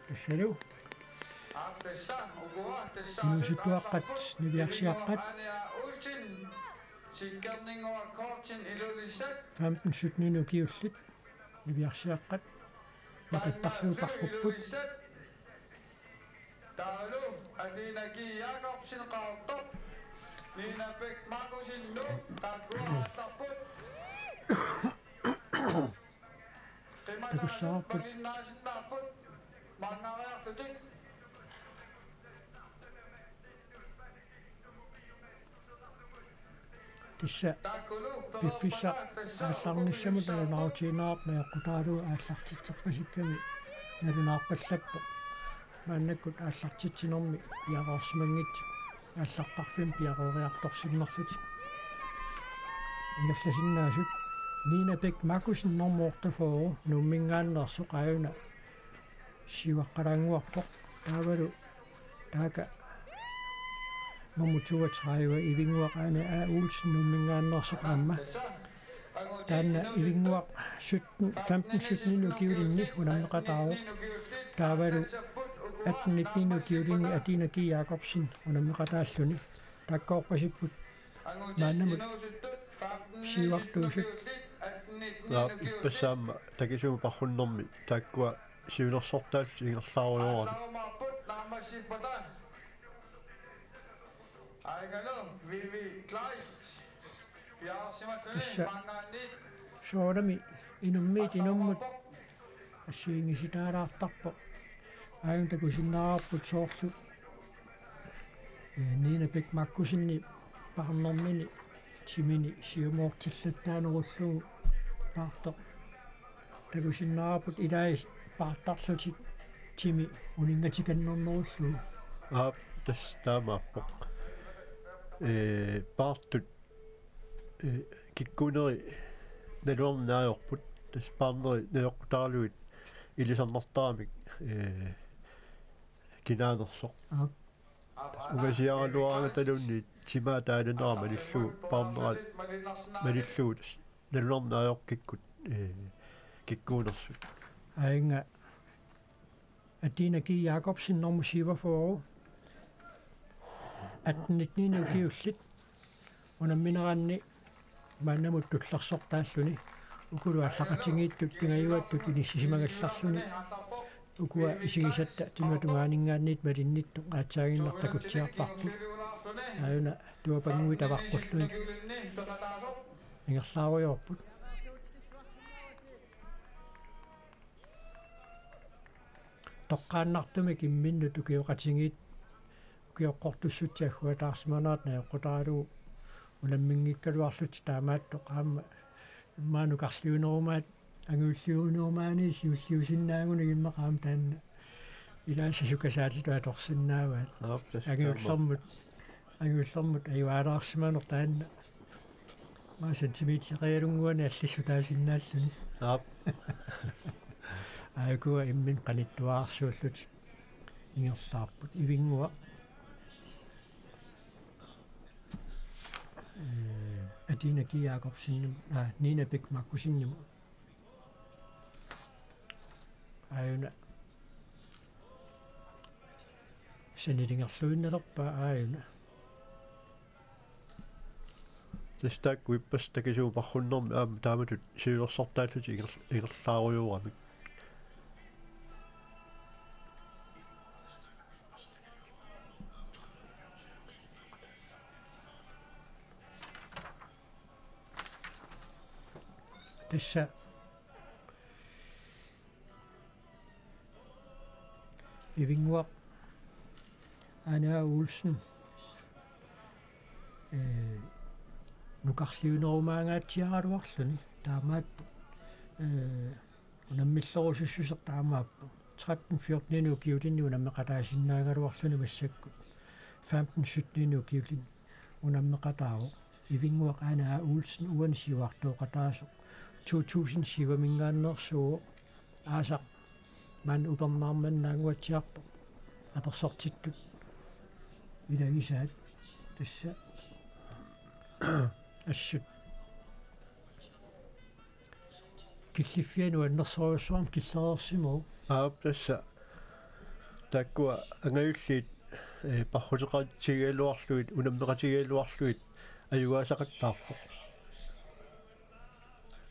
Tassalu inuusuttuaqqat niviarsiaqqat femten sytten ukiullit niviarsiaqqat naqittarlugu parrupput. Taavalu Athena G. Jacobsen, Qaqortoq, Nina Bech Markussen, Nuuk, taakkua aallarput. Takussavarput. Qimanaasinnaaput maannariarlutik. Tassa piffissaq aallarnissamut nalunaarutigineqarpoq, najoqqutaralugu aallartitserpasikkami nalunaarpallappoq. Maannakkut aallartitsinermi piareersimanngitsut aallartarfimmi piareeriartorsinnarlutik. Ingerlasinnaasut Nina Bech Markussen, nummer otteogfyrre, Nuumminngaanneersoq, aajuna siuaqqalaannguarpoq. Taavalu taakku nummer toogtredive, Ivinnguaq Ane A. Olsen, Nuumminngaanneersoq aamma. Taanna Ivinnguaq sytten, femten sytten ukiulinni unammeqataavoq. Taavalu atten nitten ukiulinni Athena G. Jacobsen unammeqataalluni. Taakkoorpasipput maannamut siuartuusut. Naa, ippassaq aamma takisuumik parrunnermi taakkua siunersortaallutik ingerlaarujoorami. Tassa soorunami inummiit inummut assigiinngisitaalaartarpoq. Aajuna takusinnaavarput soorlu, ee, Nina Bech Markussenip paarnermini timini siumoortillattaanerullugu paartoq takusinnaavarput, ilai paartarlutik timi uninngatikannernerullugu. Aap, tassa taamaappoq. Ee, paartut Ee, kikkuuneri naluarneq ajorput, tassa paarneri najoqqutaraluit ilisarnartaramik, ee, kinaanersoq. Aap. Ungasiaraluaraangataluunniit timaa taalinera malillugu paarnerat malillugu tassa naluarneq ajorput kikkut, ee, kikkuunersut. Aajuna Atina G. Jakobsen nummer syvogfyrre. Atten nitten ukiullit unammineranni maannamut tullersortaalluni ukulu aallaqatigiittut pingajuattut inissisimagallarluni ukua isigisatta tunuata tungaaninngaanniit malinnittut aatsaaginnaq takutsiarparput. Aajuna tuapannguit avaqqullugit ingerlaarujoorput. Toqqaannartumik imminnut ukioqatigiit ukioqqortussutsit agguataarsimanerat najoqqutaralugu unamminngikkaluarlutik taamaattoq aamma immaqa nukarliunerumaat angajulliunerumaanit siulliusinnaagunarpoq immaqa aamma taanna ilaasa sukasaallitut atorsinnaavaat. Aap, tassa taama. Angajullermut, angajullermut ajuaalaarsimaneq taanna. Maa centimeterialunnguani allissutaasinnaalluni. Aap. Aajukua imminnut qanittuararsuullutik ingerlaarput. Ivinnguaq. Ee, Atina G. Jakobsenimut, aa, Nina Bech Markussenimut. Aajuna. Sanilingerluinnalerpaa aajuna. Tassa taakku ippassaq takisuumik parrunnermi aamma taamatut siulersortaallutik inger-, ingerlaarujooramik. Tassa Ivinnguaq Ane A. Olsen, ee, nukarliunerumaangaatsiaraluarluni taamaattoq, ee, unammillerusussuseq taamaappoq. Tretten fjorten ukiulinni unammeqataasinnaagaluarluni massakkut. Femten sytten ukiulinni unammeqataavoq. Ivinnguaq Ane A. Olsen uani siuartooqataasoq. To tusind syviminngaanneersuuvoq. Aasaq maanna upernaarmannaannguatsiarpoq. Apersortittut ilagisaat tassa assut killiffiani nuannersorujussuarmik killereersimavoq. Aap, tassa. Taakkua angajulliit, ee, parruteqatigigaluarlugit, unammeqatigigaluarlugit ajugaasaqattaarpoq.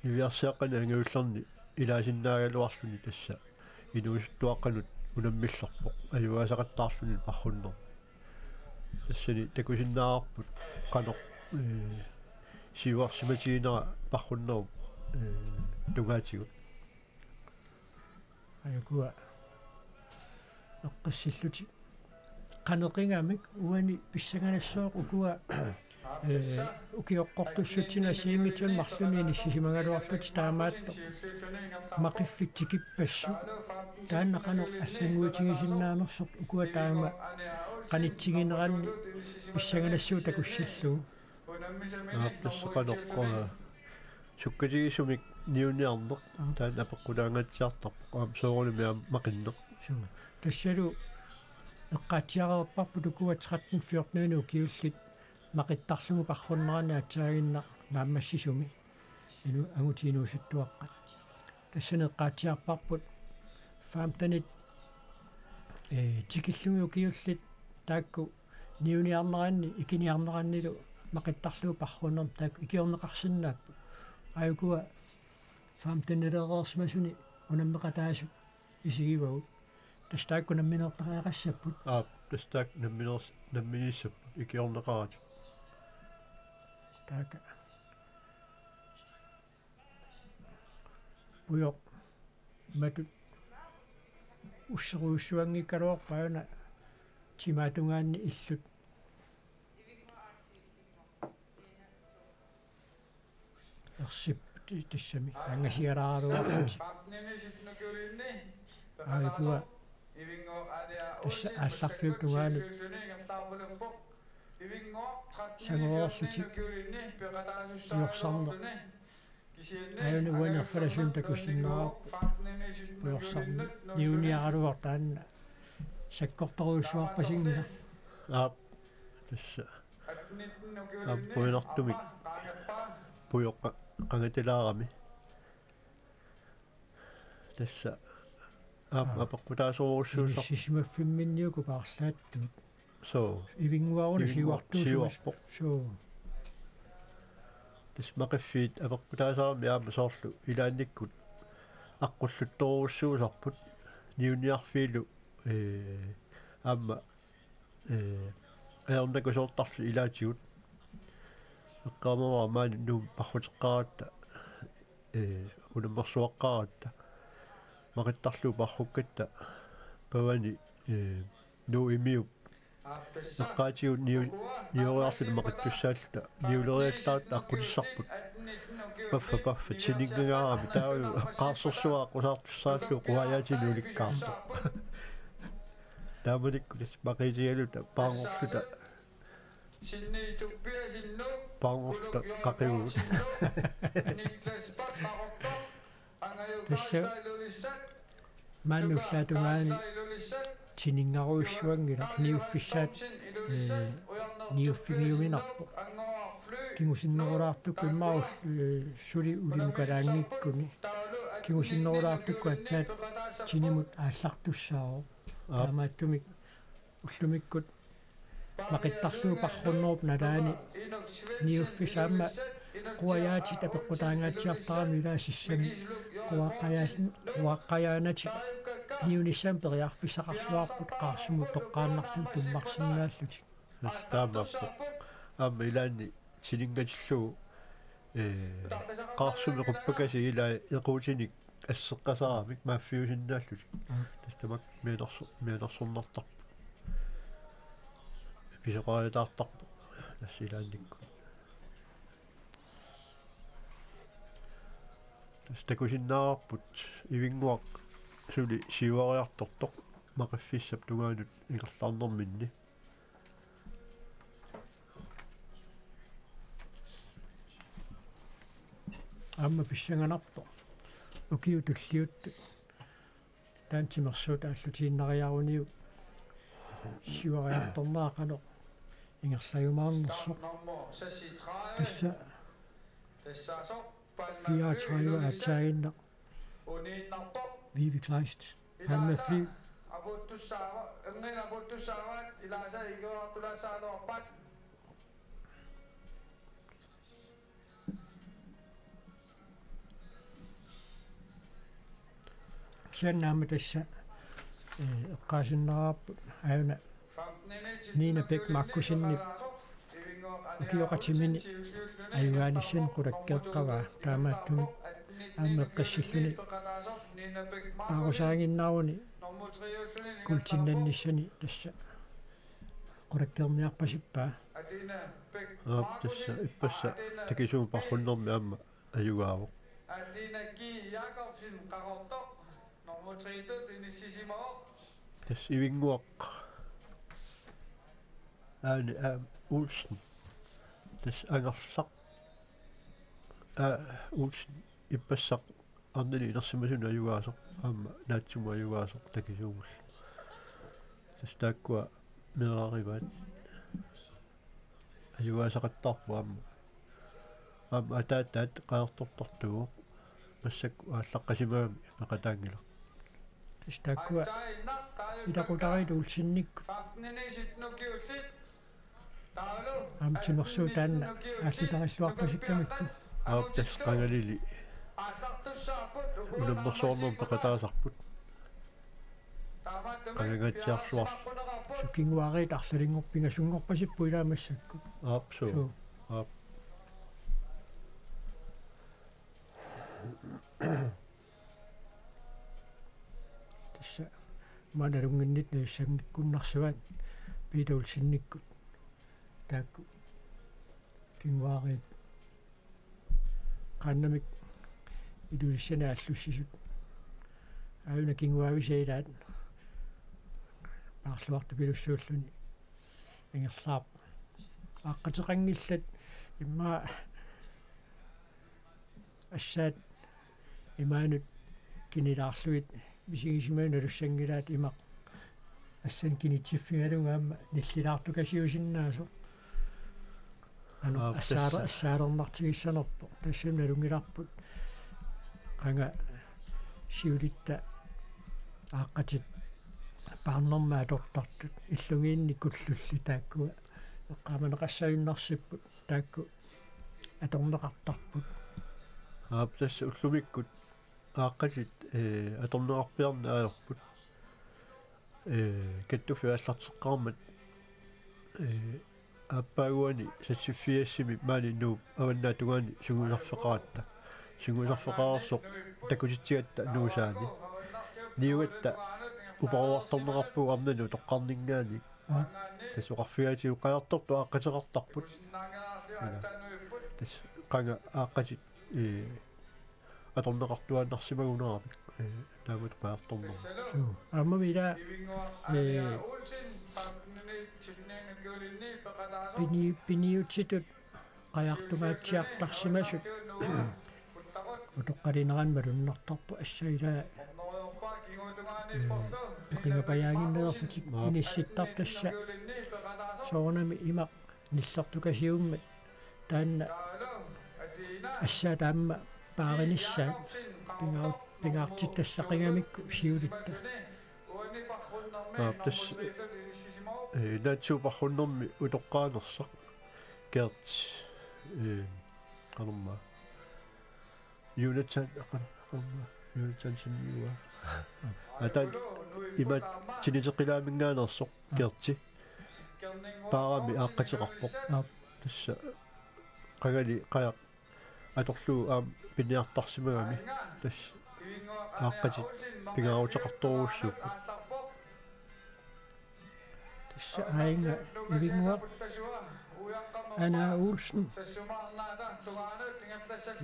Niviarsiaqqani angajullerni ilaasinnaagaluarluni tassa inuusuttuaqqanut unammillerpoq ajugaasaqattaarluni parrunnermi. Tassani takusinnaavarput qanoq, ee, siuarsimatiginera parrunnerup, ee, tungaatigut. Aajukua eqqissillutik. Qaneqigamik uani pissanganassaaq ukua, ee, ukioqqortussutsinik assigiinngitsunik marlunnik inissisimagaluarlutik taamaattoq maqiffik tikippassuk. Taanna qanoq allannguitigisinnaanersoq ukua taama qanitsigineranni pissanganassuup takussallugu. Aap, tassa qanoq, ee, sukkatigisumik niuniarneq. Aap. Taanna apeqqutaangaatsiartarpoq. Aamma soorunami aamma maqinneq. Suu. Tassalu eqqaatsiareerparput ukua tretten fjorten ukiullit maqittarlugu parrunnerani aatsaaginnaq naammassisumi. Inu-, angutit inuusuttuaqqat. Tassani eqqaatsiarparput femtenit, ee, tikillugit ukiullit taakku niuniarneranni, ikiniarnerannilu maqittarlugu parrunnermi taakku ikiorneqarsinnaapput. Aajukua femtenileereersimasuni unammeqataasut isigivagut. Tassa taakku nammineertariaqassapput. Aap, tassa taakku nammineers-, namminiissapput ikiorneqaratik. Taakku. Pujoq matut usserujussuanngikkaluarpaa una timaatungaanni illut. Ersip ti-, tassami angasialaaraluarlutik. Aajukua tassa aallarfiup tungaanut Sangoorlutik. Pujorsarneq. Aajuna uani erfalasuunut takusinnaavarput. Pujorsarneq. Niuniaraluartoq taanna. Sakkortorujussuarpasinngilaq. Aap. Tassa. Aap, qujanartumik. Pujoq qa-, qangatilaarami. Tassa. Aap, aap, apeqqutaasorujussuusarpoq. Inissisimaffimminiukku paarlaattut. Soo. Ivinnguaruna. Ivinngu-, siuartuusimas-, siuarpoq. Soo. Tassa Maqiffiit apeqqutaasarami aamma soorlu ilaannikkut aqqulluttorujussuusarput niuniarfiillu, ee, aamma, ee, ajornakusoortarlutik ilaatigut. Eqqaamavara maani Nuummi parruteqqaaratta, ee, unammersuaqqaaratta. Maqittarlugu parrukkatta pavani, ee, Nuummiup eqqaatigut niu-, niueriarluta maqittussaalluta niuleriallaaratta aqqutissarput. Paffa, paffa, tininngagaarami taavalu eqqaarsorsuaq aqqusaartussaallugu quajaatinik ulikkaartoq. Taamanikkut tassa maqiitigaluta paarngorluta. Paarngorluta qaqivugut. Tassa maani ullaap tungaani tininngarujussuanngilaq niuffissaat, ee, niuffigiuminarpoq. Kingusinnerulaartukkut immaqa, ee, suli ulimukalaanngikkuni. Kingusinnerulaartukkut aatsaat tinimut aallartussaavoq. Aap. Taamaattumik ullumikkut maqittarlugu parrunnerup nalaani niuffissaq aamma quajaatit apeqqutaangaatsiartarami ilaa sissami quaqqajaa-, quaqqajaanatik niunissami periarfissaqarluarput qaarsumut toqqaannartumik tummarsinnaallutik. Tassa taamaappoq. Aamma ilaanni tiningatillugu, ee, qaarsumi quppakasik ilaa equutinik asseqqasaramik maaffiusinnaallutik. Aap. Tassa tamakku mianerso-, mianersornartarput. Pisoqariataartarpoq. Tassa ilaannikkut. Tassa takusinnaavarput Ivinnguaq suli siuariartortoq Maqiffissap tungaanut ingerlaarnerminni. Aamma pissanganarpoq. Ukiut tulliuttut taanna timersuut aallutiinnariaruniuk siuariartornera qanoq ingerlajumaarnersoq. Tassa fireogtredive aatsaaginnaq. Vivi Kleist. Aamma fly. Kisianni aamma tassa, ee, eqqaasinnaavarput aajuna Nina Bech Markussenip ukioqatimini ajugaanissani qulakkeeqqavaa, taamaattumik aamma eqqissilluni paarusaaginnaruni kuultinnannissani tassa qulakkeerniarpasippaa. Aap, tassa ippassaq takisuumik parrunnermi aamma ajugaavoq. Adina G. Jakobsen, Qaqortoq, nummer tre-tut inissisimavoq. Tassa Ivinnguaq. Aani, aa, Olsen. Tassa Angerlaq. Aa, Olsen ippassaq arnani inersimasunut ajugaasoq, aamma naatsumut ajugaasoq takisuumullu. Tassa taakkua meeraarivaat. Ajugaasaqattaarpoq aamma. Aamma ataataat qajartortartuuvoq. Massakkut aallaqqasimagami peqataanngilaq. Tassa taakkua ilaqutariit Olsenikkut. Aamma timersuut taanna aallutarilluarpasikkamikku. Aap, tassa qangalili unammersuarnermut peqataasarput. Qangangaatsiarsuarlu. Sukinguariit arlalinngorput pingasunngorpasipput ilaa massakkut. Aap, suu. Suu. Aap. Tassa maani nalunnginnitsinni najussanngikkunnarsuaat Peter Olsenikkut. Taakku kinguaariit qaannamik Ilulissani aallussisut. Aajuna kinguaavisa ilaat paarluartupilussuulluni ingerlaarpoq. aaqqateqanngillat immaqa assaat imaanut kinilaarlugit misigisimajuit nalussanngilaat imaq assanik kinitsiffigalugu aamma nillilaartukasiusinnaasoq. Anu Aap, assaale-, tassa. Assaalernartigissanerpoq. Tassami nalunngilarput. Qanga siulitta aaqqatit paarnermut atortartut. Illugiinni kullulli taakkua. Eqqaamaneqassagunarsipput. Taakku atorneqartarput. Aap, tassa ullumikkut aaqqatit, ee, atorneqarpiarneq ajorput. Ee, kattuffiit aallarteqqaarmat, ee, aappaaguani seksogfirsimi maani Nuup avannaata tungaani sungiusarfeqaratta. Sungiusarfeqareersoq takutitsigatta Nuusaani. Niugatta uparuartorneqarpugut arnanut utoqqarninngaanniit. Aa. Tassa oqarfigaatigut qajartortoq aaqqateqartarput. Ila. Tassa qanga aaqqatit, ee, atorneqartuaannarsimagunarami, ee, taamatut qajartorneq. Suu. Aammami ila, ee, pini-, piniutitut qajartungaatsiartarsimasut utoqqalinerani malunnartarpoq, assa ila, ee, peqingapajaaginnalerlutik inissittarput tassa. Soorunami imaq nillertukasiummat taanna assaat aamma paarinissaat pingaa-, pingaartitassaqqigamikku siulitta. Aap, tassa, ee, naatsuuparrunnermi utoqqaanersaq Gert, ee, qanormaa. Jonathan, aqan-, aqan-, Jonathan Siniua. Atan imat tiniteqqilaamingaanneersoq Gerti. Paarami aaqqateqarpoq. Aap. Tassa qangali qajaq atorlugu aamma piniartarsimagami. Tassa aaqqatit pingaaruteqartorujussuupput. Tassa aajuna Ivinnguaq Ane Olsen.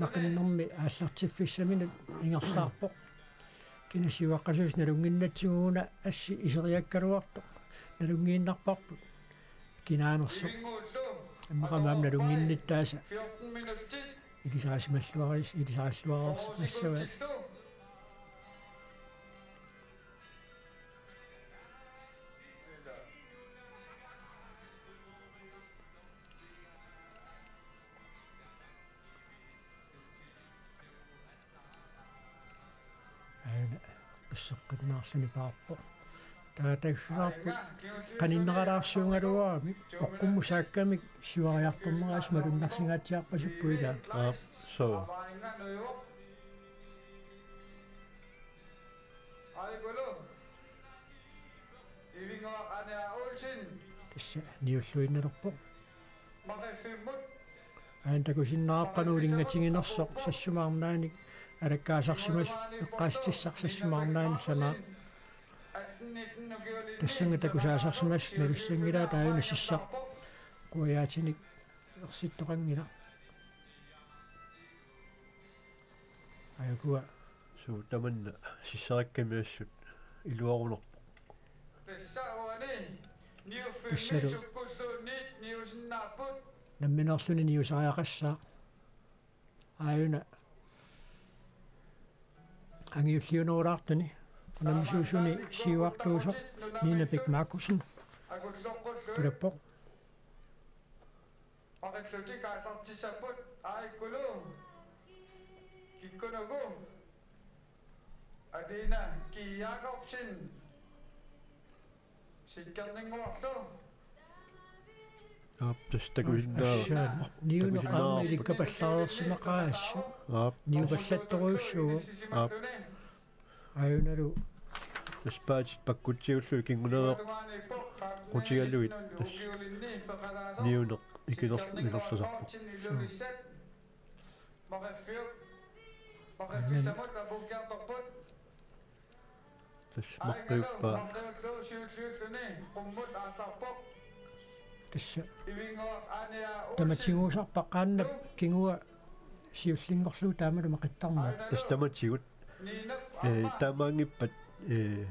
Maqinnermi aallartiffissaminut ingerlaarpoq. Kina siuaqqasuusoq nalunnginnatsigu una assi iseriakkaluartoq. Nalunngiinnarparput. Kinaanersoq. Ammaqami aamma nalunnginnittaasa. Ilisarisimalluaris-, ilisarisimalluarsimassavaat. Aana qisseqqinnaarluni paarpoq. Taava tassa takussavarput qaninneralaarsuugaluarami oqqummut saakkamik siuariartornerat malunnarsigaatsiarpasippoq ilaa. Aap, suu. Tassa niulluinnalerpoq. Aana takusinnaavarput qanoq ulinngatiginersoq Sassuma arnaanik alakkaasarsimasoq eqqaasitsissaq Sassuma arnaanut sanaaq. Tassannga takusaasarsimasut nalussanngilaat aajuna sissaq quiaatinik ersittoqanngilaq. Aajukua. Suu tamanna sissarikkami assut iluarunarpoq. Tassa uani niuffimmi tassalu sukkulluunniit niusinnaapput. Nammineerluni niusariaqassaaq. Aajuna angiulliunerulaartuni. Unammisuusuni siuartuusoq Nina Bech Markussen. Tulappoq. Maqillutik aallartissapput aajukkulu. Kikkunuku. Adina Ki Jakobsen. Sikkerninnguarlu. Aap, tassa takusinnaa-. Assaat, niuneq aamma takusinnaarput. Ilikkapallaareersimaqaaq assut. Aap. Niupallattorujussuuvoq. Aap. Aajunalu. Tassa paatit pakkutsiullugit kingunequtigalugit tassa niuneq ikinerl-, ikinerlusarpoq. Suu. Tassa maqqiuppaa. Tassa tamatiguusarpaa qaannap kingua siullinngorlugu taamalu maqittarneq. Tassa tamatigut. Ee, taamaanngippat, ee,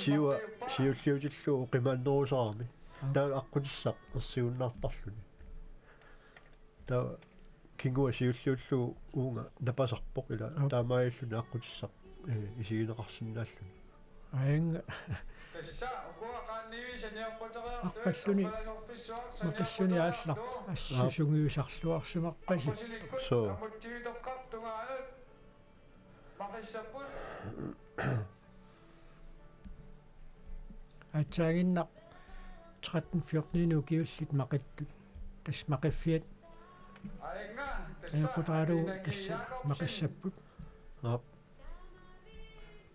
siua siulliutillugu oqimaannerusarami. Aap. Taava aqqutissaq ersigunnaartarluni. Taava kingua siulliullugu uunga napasarpoq ila. Aap. Taamaalilluni aqqutissaq, eh, isigineqarsinnaalluni. Aanga. Arpalluni maqissuni aallaq assusungiusarluarsimappasi. Soo. Aatsaaginnaq tretten fjorten ukiullit maqittut. Tassa maqiffiat ajoqutaalu tassa maqissapput. Aap.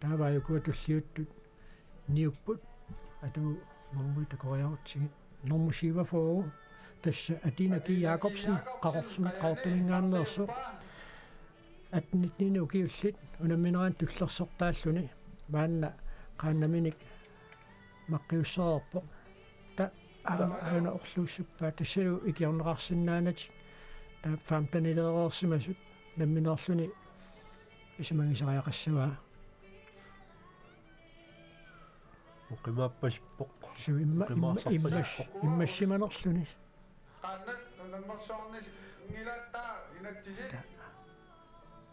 Taava ukua tulliuttut niupput. Atu normu takoriarutsigit. Normu syvogfyrre. Tassa Atina G. Jakobsen, Qaqorsum-, Qaqortuminngaanneersoq. Atten nitten ukiullit unamminerani tullersortaalluni. Maanna qaannaminik maqqiussereerpoq. Ta-, aamma aana orluussuppaa. Tassalu ikiorneqarsinnaanatik. Taava femtenileereersimasut. Nammineerluni isumagisariaqassavaa. Uqimaapasippoq. Suu imma-, imma-, immas-, immassimanerluni. Qaannat unammersuarnissingilaattaa inatsisit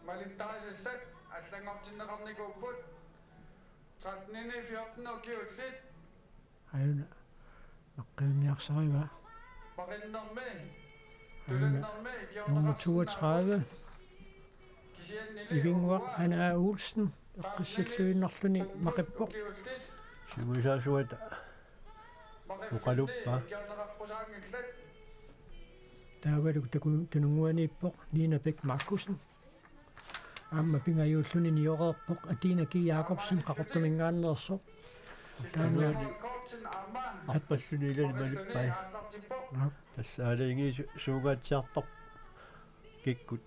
malittarisassat allanngortinneqarnikuupput. Tretten fjorten ukiullit. Aana. Maqqiunniarsarivaa. Maqinnermi. Aana. Tulennermi. Nummer toogtredive. Kisiannili Ivinguaq Hanna Olsen. Eqqissilluinnarluni maqippoq. Simuisaasuata. Oqaluppa. Taavalu taku-, tununnguaniippoq Nina Bech Markussen. Aamma pingajuulluni nioreerpoq Atina G. Jakobsen Qaqortuminngaanneersoq. Taanna arpalluni ilani malippai. Aap. Tassa aalajangiisu-, suungaatsiartarpoq kikkut.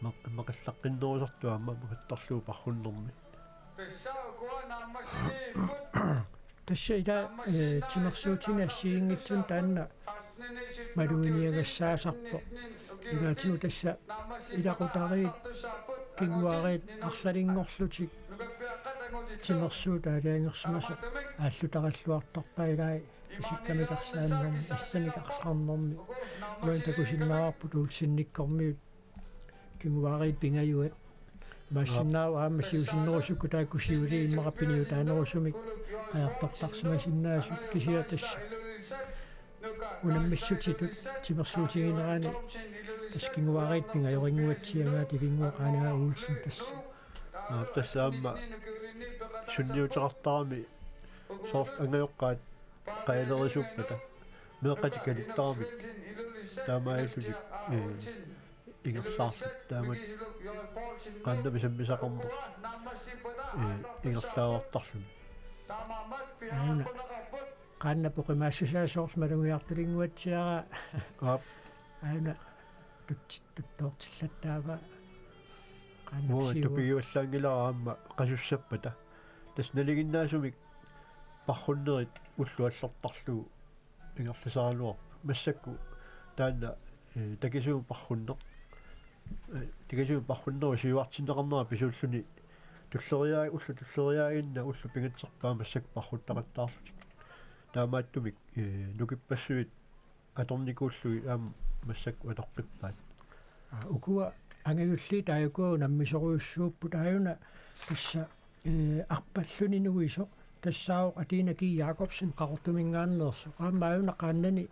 Maq-, maqallaqqinnerusartoq aamma maqittarlugu parrunnermi. Tassa ila, eh, timersuutini assigiinngitsuni taanna maluginiagassaasarpoq. Ilaatigut tassa ilaqutariit kinguaariit arlalinngorlutik timersuut aalajangersimasoq aallutarilluartarpaa ilai isikkamik arsaannermi, assamik arsaannermi. Uani takusinnaavarput Olsenikkormiut kinguaariit pingajuat. Imaassinnaavoq aamma siusinnerusukkut taakku siuliit immaqa piniutaanerusumik qajartortarsimasinnaasut kisianni tassa unammissutitut timersuutiginerani tassa kinguaariit pingajorinnguatsiaraat Ivinguaq Hanna Olsen tassa. Aap, tassa aamma sunniuteqartarami soorlu angajoqqaat qajalerisuuppata meeqqatik kalittaramik taamaalillutik, eh, ingerlaarlutik taamak qaannamik sammisaqarneq, eh, ingerlaavartarluni. Aana. Qaannap oqimaassusaa soorlu malugiartulinnguatsiaraa. Aap. Aana tutsit tuttoortillattaavaa. Qaannap. Uanga siua. Tupigivallaanngilara aamma qasussappata. Tassa nalinginnaasumik parrunnerit ullut allortarlugu ingerlasaraluarput. Massakkut taanna, eh, takisuumik parrunneq. Eh, takisuumik parrunnerup siuartinneqarnera pisuulluni tulleriaa-, ullut tulleriiaaginnaq ullut pingatserpaat massakkut parruttaqattaarlutik. Taamaattumik, eh, nukippassuit atornikuullugit aamma massakkut atoqqippaat. Aa, ukua angajulliit taakku unammisorujussuupput aajuna tassa, eh, arpalluni nuisoq tassaavoq Atina G. Jakobsen Qaqortuminngaanneersoq. Aamma aajuna qaannani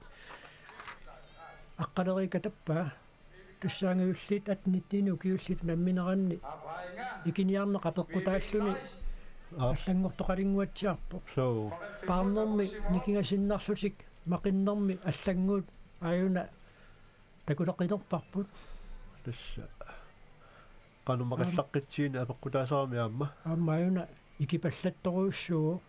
aqqaleriikatappaa. Tassa angajulliit atten nitten ukiullit unammineranni ikiniarneq apeqqutaalluni. Aap. Allanngortoqalinnguatsiarpoq. Soo. Paarnermi nikingasinnarlutik maqinnermi allannguut aajuna takuleqinerparput. Tassa qanoq maqallaqqitsigit apeqqutaasarami aamma. Aamma aajuna ikipallattorujussuuvoq.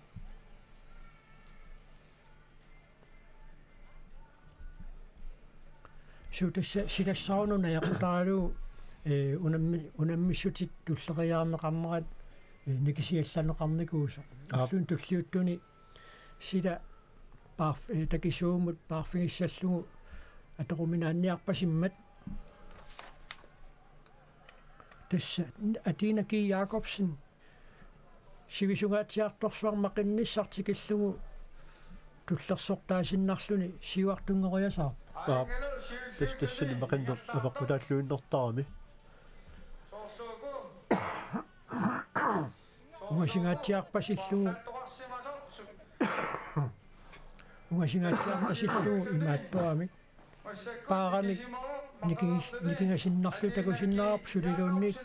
Suu tassa silassaanut najaqutaralugu, eh, unammi-, unammissutit tulleriiaarneqarnerat, eh, nikisiallanneqarnikuusoq. Aap. Ulluni tulliuttuni sila paarf-, eh, takisuumut paarfigissallugu atoruminaanniarpasimmat. Tassa Atina G. Jakobsen sivisungaatsiartorsuarmut maqinnissaq tikillugu tullersortaasinnarluni siuartunngoriasaarpoq. Aap, tassa tassani maqinneq apeqqutaalluinnartarami. Ungasinngatsiarpasillugu, ungasinngatsiarpasillugu imaattoramik. Paaramik nikigis-, nikigasinnarlugu takusinnaavarput suliluunniit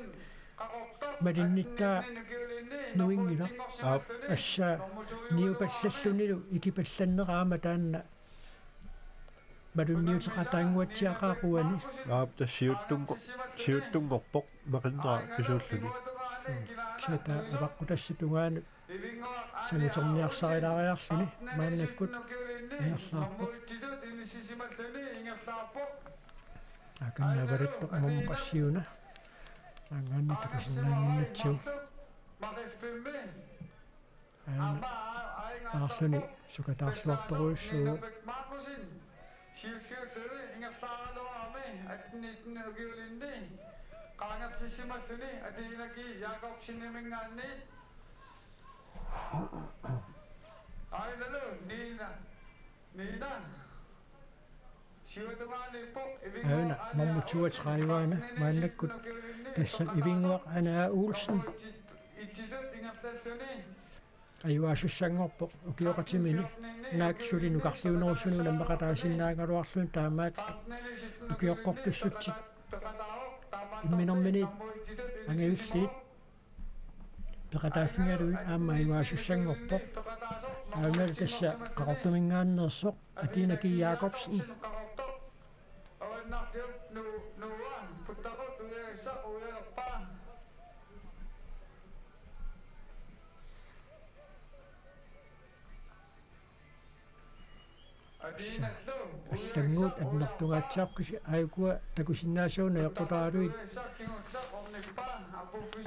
malinnittaa nuinngilaq. Aap. Tassa niupallallunilu ikipallannera aamma taanna malunniuteqataannguatsiaqaaq uani. Aap, tassa siuttunngo-, siuttunngorpoq maqinnera pisuulluni. Kisianni apeqqutassap tungaanut sanguterniarsarilaariarluni maannakkut ingerlaarpoq. Akanna avalattoq, uuma qassiuna. Aanngaanniit takusinnaannginnatsigu. Aana. Aarluni sukataarluartorujussuuvoq. Siulliulluni ingerlaaraluarami atten nitten ukiulinni qaangertissimalluni Athena G. Jakobseniminngaanniit. Ainalu Nina. Nina. Siuatungaaniippoq Ivinnguaq. Aana nummer toogtredive-ana maannakkut. Tassa Ivinnguaq Ane A. Olsen. Itsitut ingerlalluni. Ajugaasussanngoorpoq ukioqatimini naak suli nukarliunerusuni unammeqataasinnaagaluarluni, taamaattoq ukioqqortussutsit imminerminiit angajullugit peqataaffigalugit aamma ajugaasussanngoorpoq. Aamma tassa Qaqortuminngaanneersoq Athena G. Jakobsen. Tassa allannguut annertungaatsiarput, kisianni aajukua takusinnaasavut najoqqutaralugit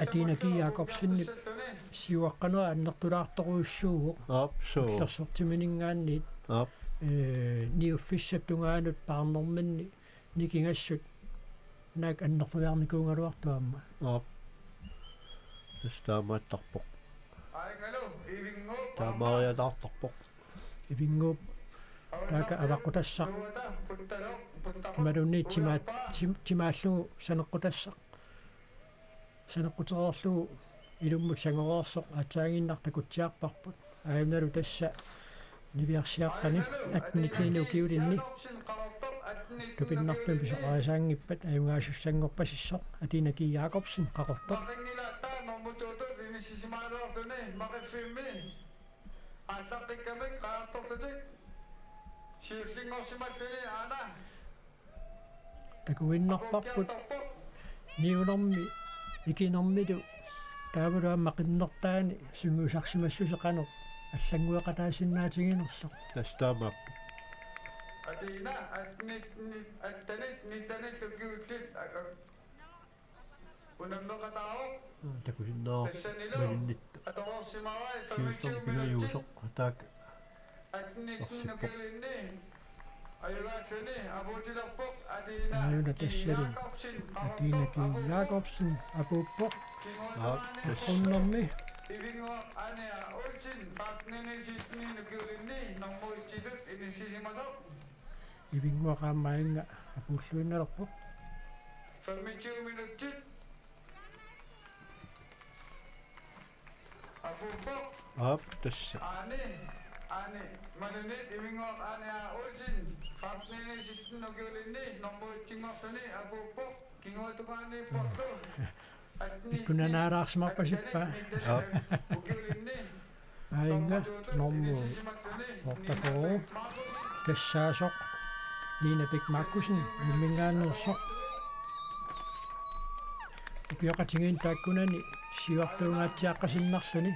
Athena G. Jakobsenip siuaqqanera annertulaartorujussuuvoq. Aap, suu. Illersortiminngaanniit. Aap. Ee, niuffissap tungaanut paarnerminni nikingassut naak annertuliarnikuugaluartut aamma. Aap. Tassa taamaattarpoq. Taamaariataartarpoq. Ivinnguup taakku avaqqutassaq. Imaluunniit timaat-, tim-, timaallugu saneqqutassaq. Saneqqutereerlugu ilummut sangoreersoq aatsaannguaq takutsiarparput. Aajunnalu tassa niviarsiaqqani atten nitten ukiulinni tupinnartumik pisoqarisaanngippat ajugaasussanngoorpasissoq Athena G. Jakobsen, Qaqortoq. Aallaqqikkamik qaangertorlutik siullinngorsimalluni aana. Takuinnarparput niunermi ikinermilu taavalu aamma qinnertaani sungiusarsimassuseq qanoq allanngueqataasinnaatiginersoq. Tassa taamaappoq. Athena, attenit, nit-, attenit, nittenit ukiullit, a-, a-, unammeqataavoq. Takusinnaavarput. Tassanilu malinnit. Atorsimavai siullermik pingajuusoq ataak. Attenit ukiulinni. Ajugaalluni apuutilerpoq Athena. Aajuna tassani Athena G. Jakobsen apuuppoq. Aap, tassa. Qaqortuminngaanniit. Ivinnguaq Ane A. Olsen, femten nitten ukiulinni, nummer et-itut inissisimasoq. Ivinnguaq aamma aajuna apuulluinnalerpoq. Femogtyve minutsit. Apuuppoq. Aap, tassa. Aani, Aani, malinnit Ivinnguaq Ane A. Olsen, femten nitten ukiulinni, nummer et-inngorluni apuuppoq, kinguaatungaaniipporlu. Attenit. Pikkunanaalaarsimarpasippa. Aap. Ukiulinni. Aajuna nummer otteogfyrre. Tassaasoq Nina Bech Markussen, Nuumminngaanneersoq. Ukioqatigiinni taakkunani siuartuungaatsiaqqasinnarluni.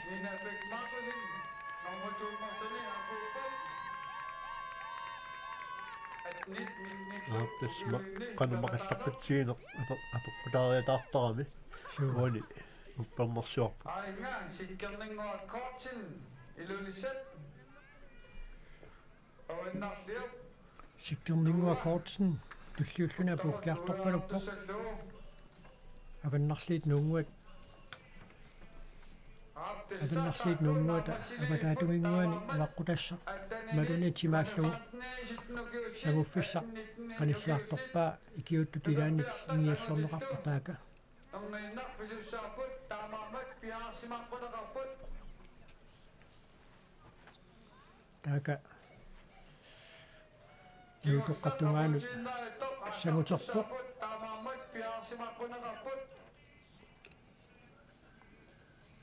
Aap, tassa ma-, qanoq maqillaqqitsigineq ape-, apeqqutaariataartarami. Suu. Uani uppernarsuarput. Aajuna Sikkerninnguaq Kortsen, Ilulissat. Avannarliup. Sikkerninnguaq Kortsen tulliulluni apuukkiartorpaluppoq. Avannarliit Nuunnguat. Avannarliit Nuunnguata avataatunginnguani avaqqutassaq. Imaluunniit timaallugu sanguffissaq. qanilliartorpaa ikiuuttut ilaanni ingiallorneqarpoq taaka. Taaka nuutoqqap tungaanut sanguterpoq.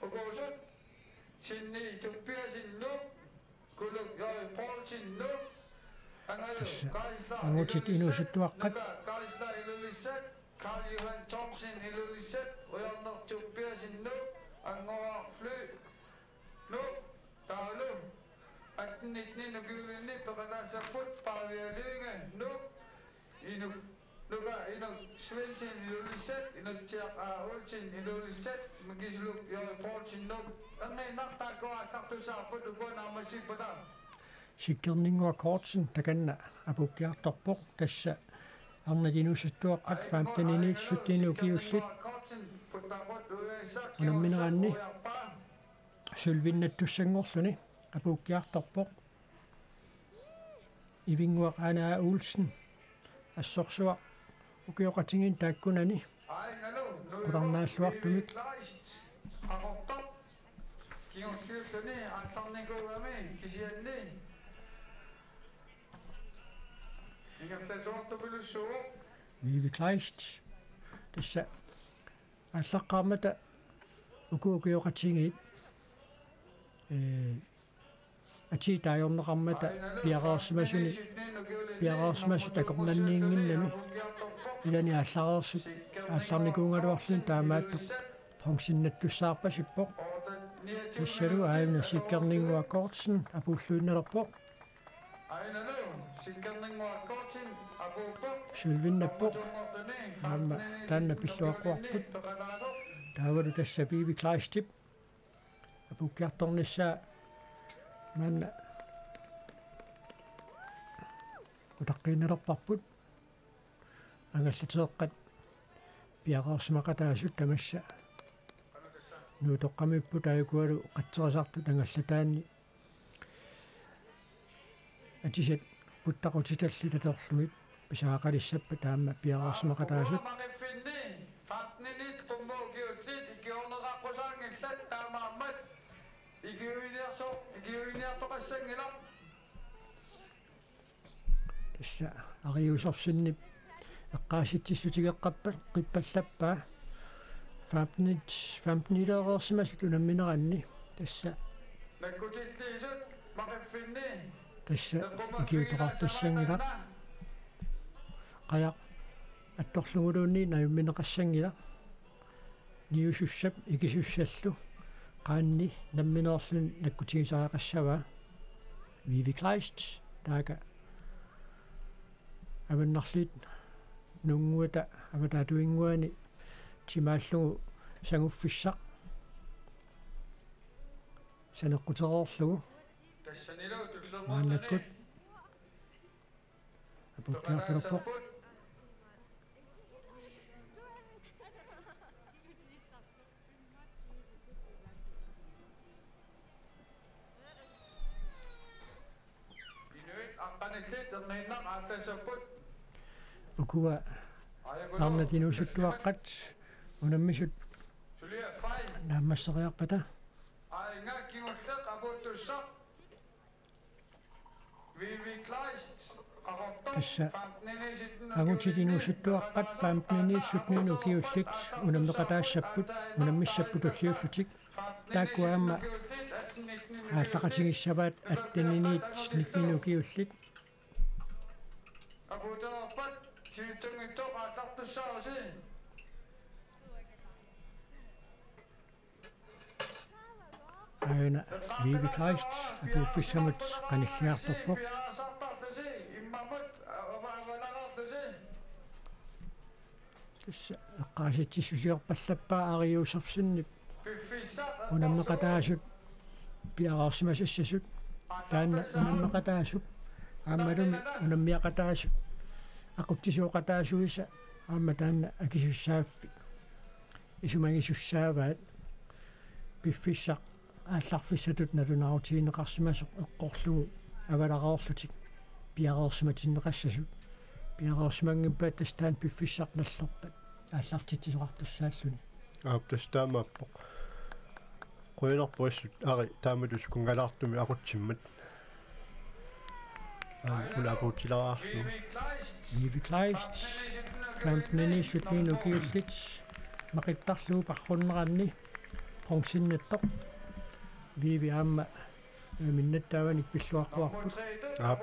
Ukousut Sinni Tobiassen Nuuk, Kuluk Jørgen Poulsen Nuuk, Angalu Kaisla angutit inuusuttuaqqat. Nuka Kaisla Ilulissat, Karl Johan Thomsen Ilulissat, Ujorneq Tobiassen Nuuk, Anngoraq Fly Nuuk, taavalu atten nitten ukiulinni peqataassapput Pavia Lynge Nuuk, Inuk, Nuka Inuk Svendsen Ilulissat, Inutsiaq A. Olsen Ilulissat, Mikisuluk Jørgen Poulsen Nuuk. Erniinnaq taakku aallartussaavoq, ukua naammassippata. Sikkerninnguaq Kortsen takanna apuukkiartorpoq, tassa arnat inuusuttuaqqat femteniniit syttenit ukiullit unammineranni sølvinnattussanngorluni apuukkiartorpoq. Ivinnguaq Aana Olsen, assorsuaq ukioqatigiinni taakkunani qularnaalluartumik. Kingulliulluni aallarnikuugami kisianni ingerlatuartupilussuuvoq. Vivi Kleist, tassa aallaqqaammata uku ukioqatigiit, ee, atii taajorneqarmata piareersimasuni, piareersimasut akornanniinnginnami ilani aallareersut aallarnikuugaluarluni taamaattoq bronzennattussaarpasippoq. Tassalu aajuna Sikkerninnguaq Kortsen apuulluinnalerpoq. Sølvinnappoq. Aamma taanna pilluaqquarput. Taavalu tassa Vivi Kleistip apuukkiartornissaa maanna utaqqiinnalerparput. Angallateeqqat piareersimaqataasut tamassa nuutoqqamipput, aajukualu qatserisartut angallataanni atisat puttaqutitallit atorlugit pisariaqalissappat taama piareersimaqataasut. Femtenit qummut ukiullit ikiorneqaqqusaanngillat, taamaammat ikiuiniarso-, ikiuiniartoqassanngilaq. Tassa Ari Josefsenip eqqaasitsissutigeqqappa-, qippallappaa. Femtenit, femtenileereersimasut unammineranni. Tassa. Nakkutilliisut maqiffinni. Tassa ikiutoqartassanngilaq. Qajaq attorluguluunniit najummineqassanngilaq. Niusussap ikisussallu qaanni nammineerluni nakkutigisariaqassavaa. Vivi Kleist, taaka Avannarliit nuunnguata avataatuinnguani timaallugu sanguffissaq saneqqutereerlugu. Maannakkut apuukkiartorpoq. Inuit aqqanillit erniinnaq aallassapput. Ukua arnat inuusuttuaqqat unammisut naammasseriarpata. Aajuna kingulleq apuuttussaq. Tassa angutit inuusuttuaqqat femtenit syttenit ukiullit unammeqataassapput, unammissapput tulliullutik. Taakku aamma aallaqatigissavaat atteniniit nittenit ukiullit. Aajuna Vivi Kleist apuuffissamut qanilliartorpoq. Tassa eqqaasitsissusiorpallappaa Ari Josefsenip unammeqataasut piareersimasassasut. Taanna unammeqataasup aammalumi unammiaqataasup aqutsisooqataasuisa aamma taanna akisussaaffik isumagisussaavaat. Piffissaq aallarfissatut nalunaarutigineqarsimasoq eqqorlugu avalareerlutik piareersimatinneqassasut. Erorsmangippaat tassa taanna piffissaq nallerpat aallartitsisoqartussaalluni. Aap, tassa taamaappoq. Qujanarpoq assut, Ari, taamatut sukunngallaartumik aqutsimmat. Aamma una apuutsilaarlugu. Vivi Kleist, femten sytten ukiullit, maqittarlugu parrunneranni, bronzennattoq. Vivi aamma minnattaavanik pilluaqquarput. Aap,